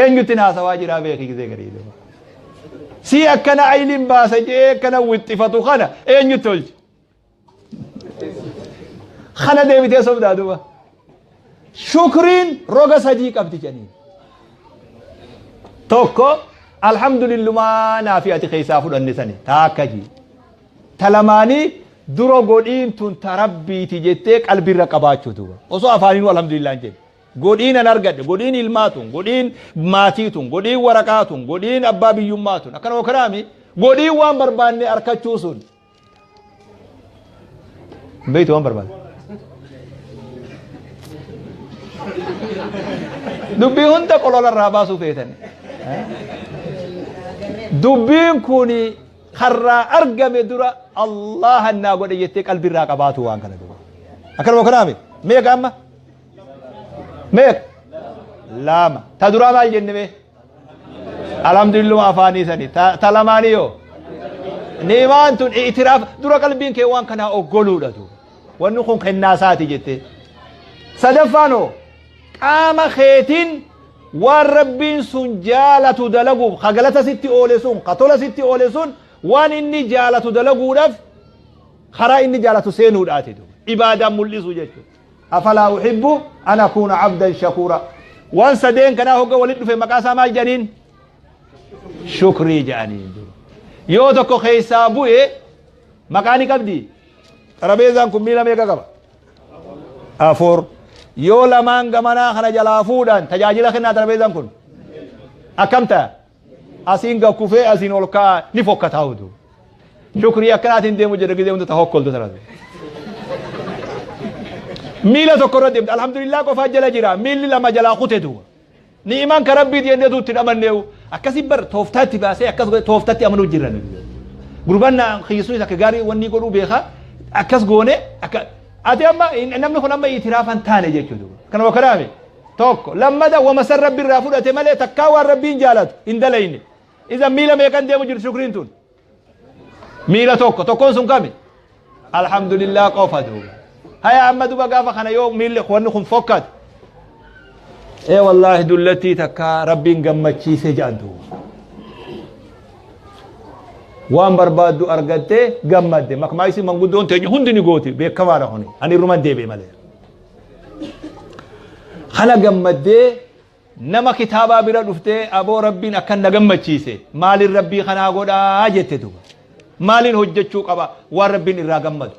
Eenyutti haasawaa jiraa beeki gizee garii. Si akkana ayliin baasa jee akkana wixxifatu kana eenyutti tolche. Kana deebitee sobdaa duuba. Shukriin roga sadii qabdi jedhanii. Tokko alhamdulillumaa naafi ati keessaa fudhanne sani taakka jii. Ta lamaanii dura godhiin tun ta rabbiiti jettee qalbiirra qabaachuu duuba. Osoo afaaniinuu alhamdulillah hin jenne. Godhiin an argadhe, godhiin ilmaa tun, godhiin maatii tun, godhiin waraqaa tun, godhiin abbaa biyyummaa tun. Akkana kanaami godhiin waan barbaanne arkachuu sun. Beektu waan barbaade. Dubbii hunda qolola irraa baasuu feetan. Dubbiin kun karraa argame dura Allahan naa godhe jettee qalbii irraa qabaatu waan kana duuba. Akkanuma kanaami meeqa amma? Meeqa? Lama. Ta duraa maal jenne mee? Alhamdulilluma afaanii sani. Ta lamaanii yoo? Ni'imaan tun i'tiraaf dura qalbiin kee waan kanaa oggoluudha duuba. Wanni kun kennaa isaati jettee. Sadaffaan hoo qaama keetiin waan rabbiin sun jaalatu dalaguuf ka galata sitti oole sun ka tola sitti oole sun waan inni jaalatu dalaguudhaaf karaa inni jaalatu seenuudhaati duuba. Ibaadaan mul'isu jechuudha. Afalaa uhibbu an akuuna abdan shakuura. Waan sadeen kanaa hogga walitti dhufe maqaa isaa maal jedhaniin? Shukrii jedhaniin. Yoo tokko keessaa bu'e maqaa ni qabdi. Xarabeezaan kun miila meeqa qaba? Afur. Yoo lamaan gamanaa kana jalaa fuudhan tajaajila kennaa xarabeezaan kun? Akkam ta'a? Asiin gad kufee asiin ol ka'a ni fokkataa utuu. Shukrii akkanaatiin deemu jedha gizee hunda ta hokkoltu tana. Miila tokko irra deemte alhamdulillah qofaa jala jira miilli lama jalaa kute duuba. Ni'imaan ka rabbiiti jenneetu itti dhamanneewu. Akkasi bar tooftaatti baasee akkas godhe tooftatti amanuu jirra nuti. Gurbaan na kiyyisuunis akka gaarii wanni godhuu beeka akkas goone akka ati amma namni kun amma itiraafan taane jechuudha. Kana wakaraame. Tokko lammada wama san rabbi irraa fudhate malee takkaa waan rabbiin jaalatu hin dalayne. Iza miila meeqan deemu jirti shukriin tun? Miila tokko. Tokkoon sun kami? Alhamdulillah qofa duuba. Haya amma duba gaafa kana yoo miilli wanni kun fokkate. Ee wallaahi dullattii takkaa rabbiin gammachiise jedhan duuba. Waan barbaaddu argattee gammadde. Makmaayisi manguddoon teenya hundi ni gooti beekamaadha kuni. Ani irruman deebi'e malee. Kana gammaddee nama kitaabaa bira dhuftee aboo rabbiin akkan na gammachiise maaliin rabbii kanaa godhaa jette duuba. Maaliin hojjechuu qaba waan rabbiin irraa gammadu.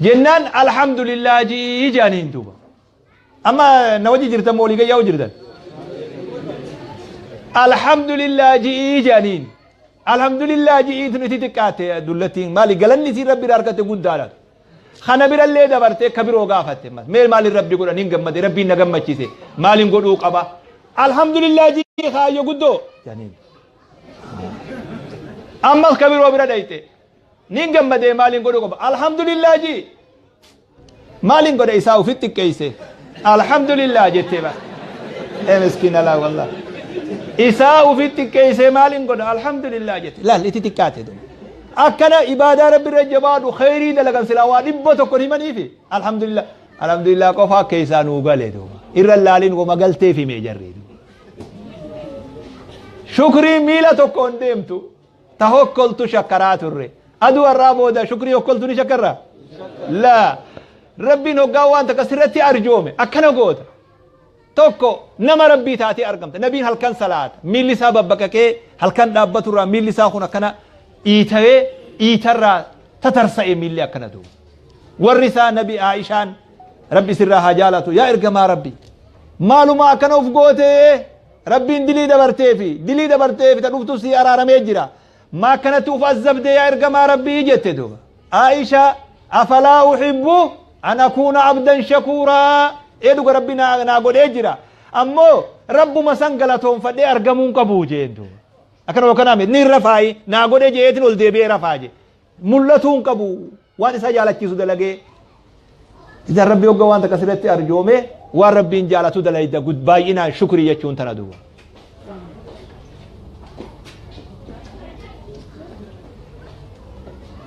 Jennaan alhamdulillah jii jedhaniin duuba. Amma na wajji jirtan moo olii gayyaa jirtan? Alhamdulillah ji'ii jedhaniin. Alhamdulillah ji'ii tun itti xiqqaatte dullattiin maali galanni isiin rabbi irraa argatte guddaadha. Kana birallee dabartee ka biroo gaafatte mee maaliin rabbi godha nin gammade rabbiin na gammachiise maaliin godhuu qaba. Alhamdulillah ji'ii kaayyo guddoo jedhaniin. Ammas ka biroo bira dhayxe nin gammadee maaliin godhuu qaba. Alhamdulillah ji'i. Maalin godha isaa ofitti xiqqeeyse. Alhamdulillah jettee bara. Ee miskiina laa wallah. Isaa ofitti xiqqeeyse maalin godha alhamdulillah jette. Laal itti xiqqaate duuba. Akkana ibaadaa rabbi irra jabaadhu kheyrii dalagan silaa waa 100 himaniifi alhamdulillah. Alhamdulillah qofaa keessaa nuu gale duuba. Irra laalin wama galteef hime jarri duuba. Shukrii miila tokkoon deemtu. Ta hokkoltu shakkaraa turre. Aduu har'aa booda shukrii hokkoltu ni shakkarraa? Laa. Rabbiin hoggaa waan takka sirratti arjoome akkana goota. Tokko nama Rabbii taatee argamta. Nabiin halkan salaata. Miilli isaa babbaqaqee halkan dhaabbaturraa miilli isaa kun akkana iitawee iitarraa tatarsa'e miilli akkana duuba. Warri isaa Nabi Aishaan Rabbi sirraa haa jaalatu yaa ergamaa Rabbii. Maaluma akkana uf gootee? Rabbiin dilii dabarteefi dilii dabarteefi ta dhuftu sii araaramee jira. Ma akkanatti uf azzabde yaa ergamaa Rabbii jette duuba. Aisha, afalaa uhibbu an akuuna abdan shakuuraa? Ee, dhuga Rabbi naa godhee jira, ammoo Rabbuma san galatoonfadhee argamuun qabu jeen duuba. Akkana kanaa miti, ni rafaayi naa godhee jeetiin ol deebi'ee rafaa jee. Mul'atuu hin qabu, waan isa jaalachiisu dalagee. Idan Rabbi hogga waan takka sirratti arjoome, waan Rabbiin jaalatu dalayda, baay'inaan shukrii jechuun tana duuba.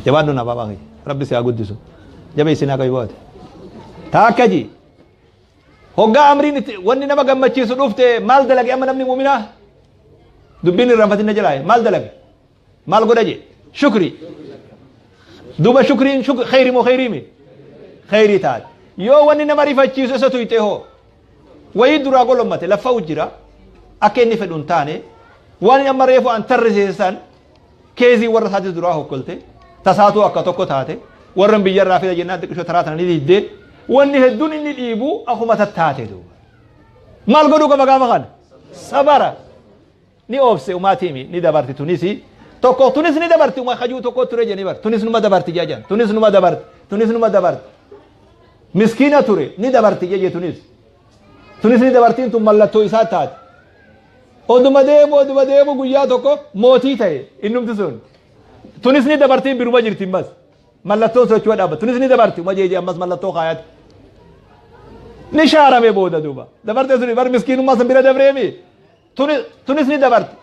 Jabaadhu na baabaa kiyya. Rabbi si haa guddisu. Jabeessi naa qabi baate. Taakka ji. Hoggaa amriin itti wanni nama gammachiisu dhufte maal dalage amma namni mu'minaa? Dubbiin irraanfatin na jalaaye maal dalage? Maal godha je? Shukri. Duuba shukriin kheyri moo kheyrii mi? Kheyrii taate. Yoo wanni nama rifachiisu isa tuyxe hoo? Wayii duraa golommate laffa'u jira. Akka inni fedhu hin taane, waan amma reefu an tarrisiisan keezii warra isaatis duraa hokkolte, tasaatuu akka tokko taate, warra biyyarraa fida jennaan xiqqishoo taraa tana ni diddee, wanni hedduun inni dhiibu akkuma tattaate duuba. Maal godhuu qaba gaafa kana? Sabara. Ni obse umaatiimi ni dabarti tunisi. Tokko tunis ni dabarti, uma kajuu tokko ture jedhanii bar. Tunis numa dabarti jedhan. Tunis numa dabarti. Tunis numa dabarti. Miskiina ture, ni dabarti jeje tunis. Tunis ni dabartiin tun mallattoo isaa taate. Oduma deemu, oduma deemu, guyyaa tokko mootii ta'e innumti sun. Tunis ni dabartiin biruma jirti ammas. Mallattoon socho'uu dhaabbata. Tunis ni dabarti uma jeje ammas mallattoo kaayate. Ni shaarame booda duuba. Dabarte suni bar, miskiinummaa san bira dabreemi. Tunis ni dabarti.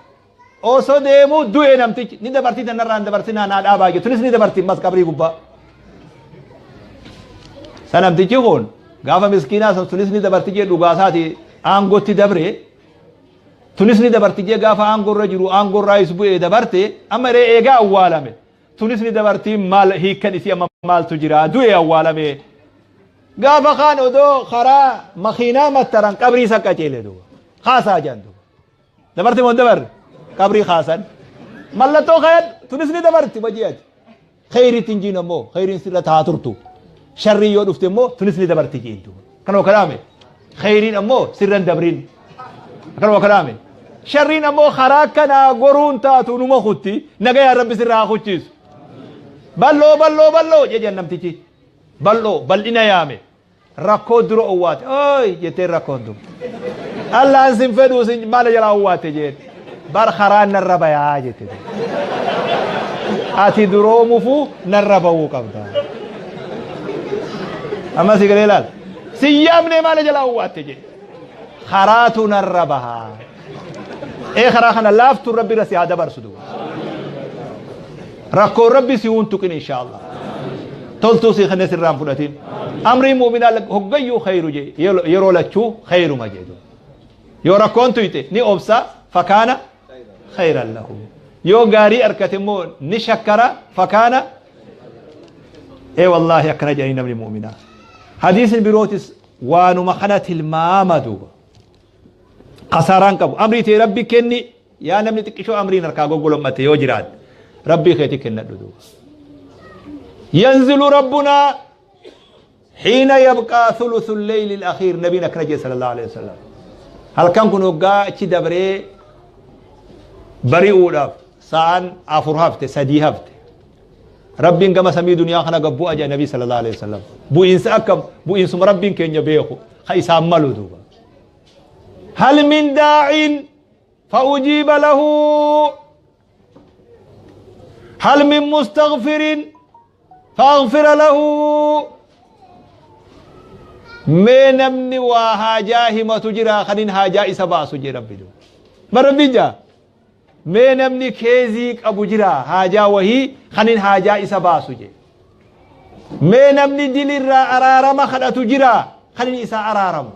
Osoo deemuu du'e namtichi, ni dabartii tanarraan dabarsinaa naa dhaabaa jedhu. Tunis ni dabarti ammas qabrii gubbaa. Sa namtichi kun gaafa miskiinaa san tunis ni dabarti jee dhugaasaati aangootti dabre. Tunis ni dabarti jee gaafa aangoo irra jiru aangoo irraa is bu'ee dabarte. Amma iree eegaa awwaalame. Tunis ni dabartiin maal hiikkan isii? Amma maaltu jira? Du'e, awwaalame. Gaafa kaan odoo karaa makiinaa mattaran qabrii isa qaceele duuba. Kaasaa jedhan duuba. Dabarti moo hin dabarre? Qabrii kaasan. Mallattoo kayan, tunis ni dabarti baji'ati. Kheyriitti hin jiin ammoo kheyriin sirra taa turtu. Sharrii yoo dhufte immoo tunis ni dabarti jiin duuba. Kanuma kalaame. Kheyriin ammoo sirra hin dabrin. Kanuma kalaame. Sharriin ammoo karaa kanaa goruun taatu numa kutti, nagayaan Rabbi sirra haa kuchiisu. Bal'oo, bal'oo, bal'oo jedhan namtichi. Bal'oo bal'ina yaame. Rakkoo dura owwaate. Ooy jetteen rakkoon tun. Allaan sin fedhuu sin maala jalaa owwaate jeen. Bar karaan narra bayaa jette. Ati duroomufuu narra bahuu qabda. Amma si galee laal. Sin yaamnee maala jalaa owwaatte jee. Karaatu narra bahaa. Ee, karaa kana laaftuun Rabbi irra si haa dabarsu duuba. Rakkoon Rabbi si hun tuqin inshaallah. Toltuu si kenne sirraa hin fudhatin. Amrii mu'minaa hoggayyuu khayru jee, yeroo lachuu khayruma jee duuba. Yoo rakkoon tuyxe ni obsa, fakaana khayran lahu. Yoo gaarii argate immoo ni shakkara, fakaana. Ee wallaahi, akkana jedhanii namni mu'minaa. Hadiisni birootis waanuma kana tilmaama duuba. Kasaaraan qabu. Amrii ta'e Rabbi kenni, yaa namni xiqqishoo amriin harkaa goggolommate yoo jiraate Rabbii keetii kennadhu duuba. Yanzilu Rabbunaa xiina yabqaa thuluthu leyli al-akhiir, nabiin akkana jedhe sallallahu alaihi wasallam. Halkan kun hoggaa achi dabree bari'uudhaaf sa'aan 4 hafte, 3 hafte. Rabbiin gama samii duniyaa kana gad bu'a jedhe nabii sallallahu alaihi wasallam. Bu'iinsa akkam? Bu'iinsuma Rabbiin keenya beeku ka isaan malu duuba. Hal min daa'in fa'ujiiba lahu, hal min mustaghfirin fa'aghfira lahu. Mee namni waa haajaa himatu jira kanin haajaa isa baasu jee Rabbi duuba. Ma Rabbiin jaa? Mee namni keezii qabu jira, haajaa wahii kanin haajaa isa baasu jee. Mee namni dilirraa araarama kadhatu jira kanin isaa araaramu.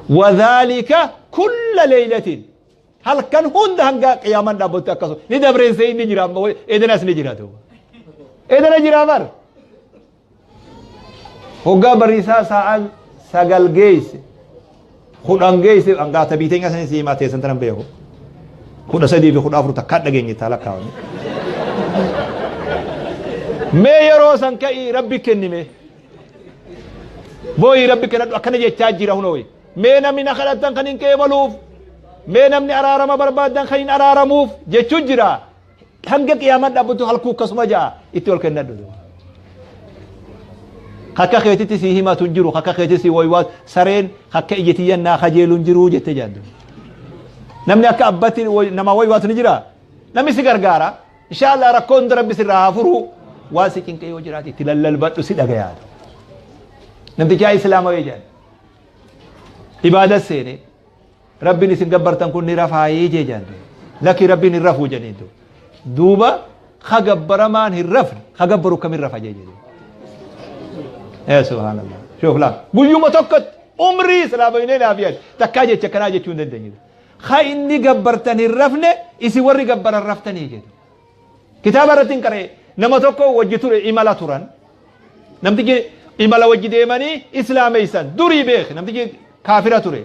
Wadhaalika kulla leeylatin, halkan hunda hanga qiyaamaan dhaabbatte akkasuma ni dabreessee inni jira, amma edanas ni jira duuba. Edana jira bar. Hoggaa bariisaa sa'aan 9 geesse, 10 geesse, hangaa tabii teenya sanis himaa teessan tanan beeku. 13 fi 14 takkaa dhageenye taa lakkaawame. Mee yeroo san ka'ii Rabbi kennime. Booyii Rabbi kennadhu akkana jechaa jira hunooyi. Mee namni na kadhattan kan hin qeebaluuf, mee namni araarama barbaaddan kan hin araaramuuf jechuu jira. Hanga qiyaamaan dhaabbattu halkuu akkasuma ja'a itti ol kennadhu. Akka keetitti si himatu hin jiru, akka keetitti si waywaatu, sareen akka ija tiyyan naa kajeelu hin jiru jette jaaddu. Namni akka abbatti nama waywaatu ni jira. Namni si gargaara. Inshaa Allah rakkoo hunda Rabbi sirraa haa furu. Waan si cinqee yoo jiraate itti lallalbadhu si dhagayaatu. Namtichaa Islaama wayii jedhan. Ibaada seene. Rabbiin isin gabbartan kun ni rafaayee jee jedhan. Lakki Rabbiin hin rafuu jedhaniin. Duuba ka gabbaramaan hin rafne ka gabbaru kamin rafa jee jedhe. Ee subhaanallah. Shoof laa. Guyyuma tokkotti umrii islaama naaf yaad. Takkaa jecha kanaa jechuu hin dandeenye. Ka inni gabbartan hin rafne isin warri gabbaran raftanii jedhu. Kitaaba irratti hin qara'e nama tokko wajji ture imala turan. Namtichi imala wajji deemanii islaameessan durii beek namtichi kaafira ture.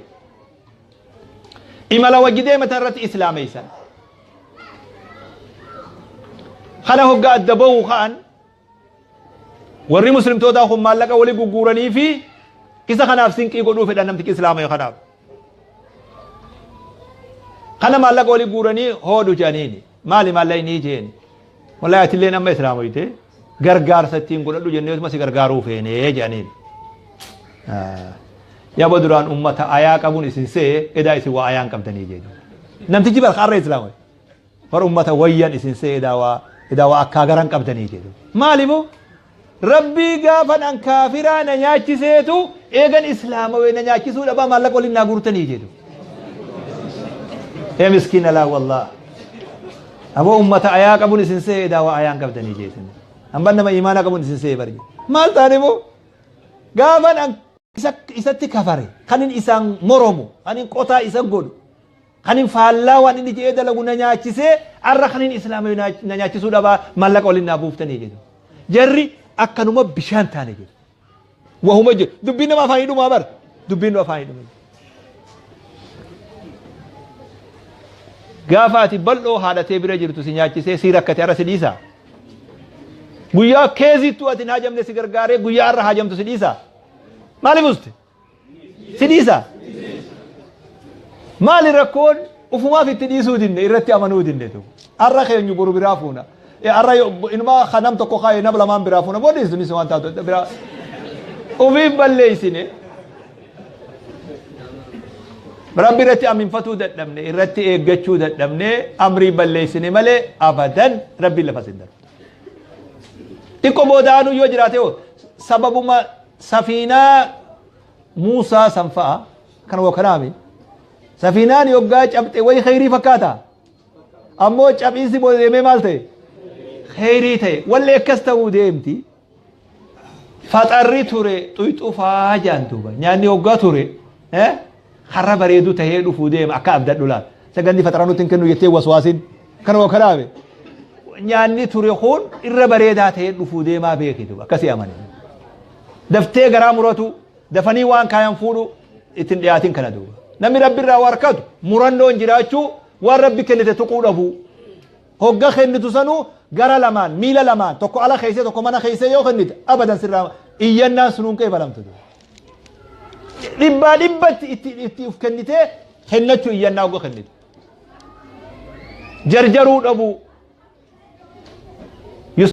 Imala wajji deematan irratti islaameessan. Kana hoggaa adda ba'uu ka'an warri muslimtootaa kun maallaqa wali gugguuranii fi isa kanaaf sinqii godhuu fedhan namtichi islaama kanaaf. Kana maallaqa wali guuranii hoodhu jedhaniini. Maali maallaqni jeen? Wallahi atilleen amma islaamoyte gargaarsa ittiin godhadhu jenneetuma si gargaaruu feenee jedhaniin. Yaba duraan ummata ayaa qabuun isin see edaa isin waa ayaan qabdanii jedhu. Namtichi bar har'a islaamoy. Bar ummata wayyan isin see edaa waa akkaa garan qabdanii jedhu. Maali boo? Rabbii gaafan an kaafiraa na nyaachiseetu eegan islaamawee na nyaachisuu dhabaa maallaqa waliin naa guurtanii jedhu. Ee miskiina laa wallah. Aboo ummata ayaa qabuun isin see edaa waa ayaan qabdanii jeetin. Hamban nama imaana qabuun isin see bari. Maal taane boo? Gaafan an isatti kafare kanin isaan moromu kanin qotaa isa godhu kanin faallaa waan inni jedhee dalagu na nyaachisee arra kanin islaama na nyaachisuu dhabaa maallaqa waliin naa buuftanii jedhu. Jarri akkanuma bishaan taane jedhu. Wahuma jedhu. Dubbiin nama afaanii dhumaa bara. Dubbiin nama afaanii dhumaa. Gaafa ati bal'oo haadhatee bira jirtu si nyaachisee si rakkate har'a si dhiisaa? Guyyaa keezittuu ati hin haajamne si gargaaree guyyaa har'a haajamtu si dhiisaa? Maaliif uste? Si dhiisaa? Maali rakkoon ufumaaf itti dhiisuu dinne irratti amanuu dinne tu. Har'a keenyu boru biraa fuuna. Har'a inumaa kan nam tokko kaa'e nam lamaan biraa fuuna. Booda sunis waan taatu biraa. Ufiif balleessine. Rabbi irratti aminfatuu dadhabne irratti eeggachuu dadhabne amrii balleessine malee abadan Rabbiin lafa sin darbu. Xiqqoo booda aanuu yoo jiraate hoo sababuma safiinaa Muusaa san fa'a kan waa kanaami. Safiinaan yoggaa cabxe wayi kheyrii fakkaata. Ammoo caphiinsi booda deemee maal ta'e? Kheyrii ta'e. Walli akkas ta'uu deemti. Faxarri ture xuyxufaa jaan duuba. Nyaanni hoggaa ture karra bareedu tahee dhufuu deema akka abdadhu laal. Saganni faxara nutti hin kennu jettee waswaasin. Kana waa kanaame. Nyaanni ture kun irra bareedaa tahee dhufuu deemaa beeki duuba. Akkasii amane. Daftee garaa muratu dafanii waan kaayan fuudhu ittiin dhiyaatin kana duuba. Namni Rabbi irraa waa harkatu murannoon jiraachuu waan Rabbi kennite tuquu dhabuu. Hogga kennitu sanuu gara lamaan miila lamaan tokko ala keessee tokko mana keessee yoo kennite abadan sirraa iyyannaan sunuun qeebalamtu. Dhibbaa dhibbatti itti uf kennitee kennachuu iyyannaa hogga kennitu. Jarjaruu dhabuu.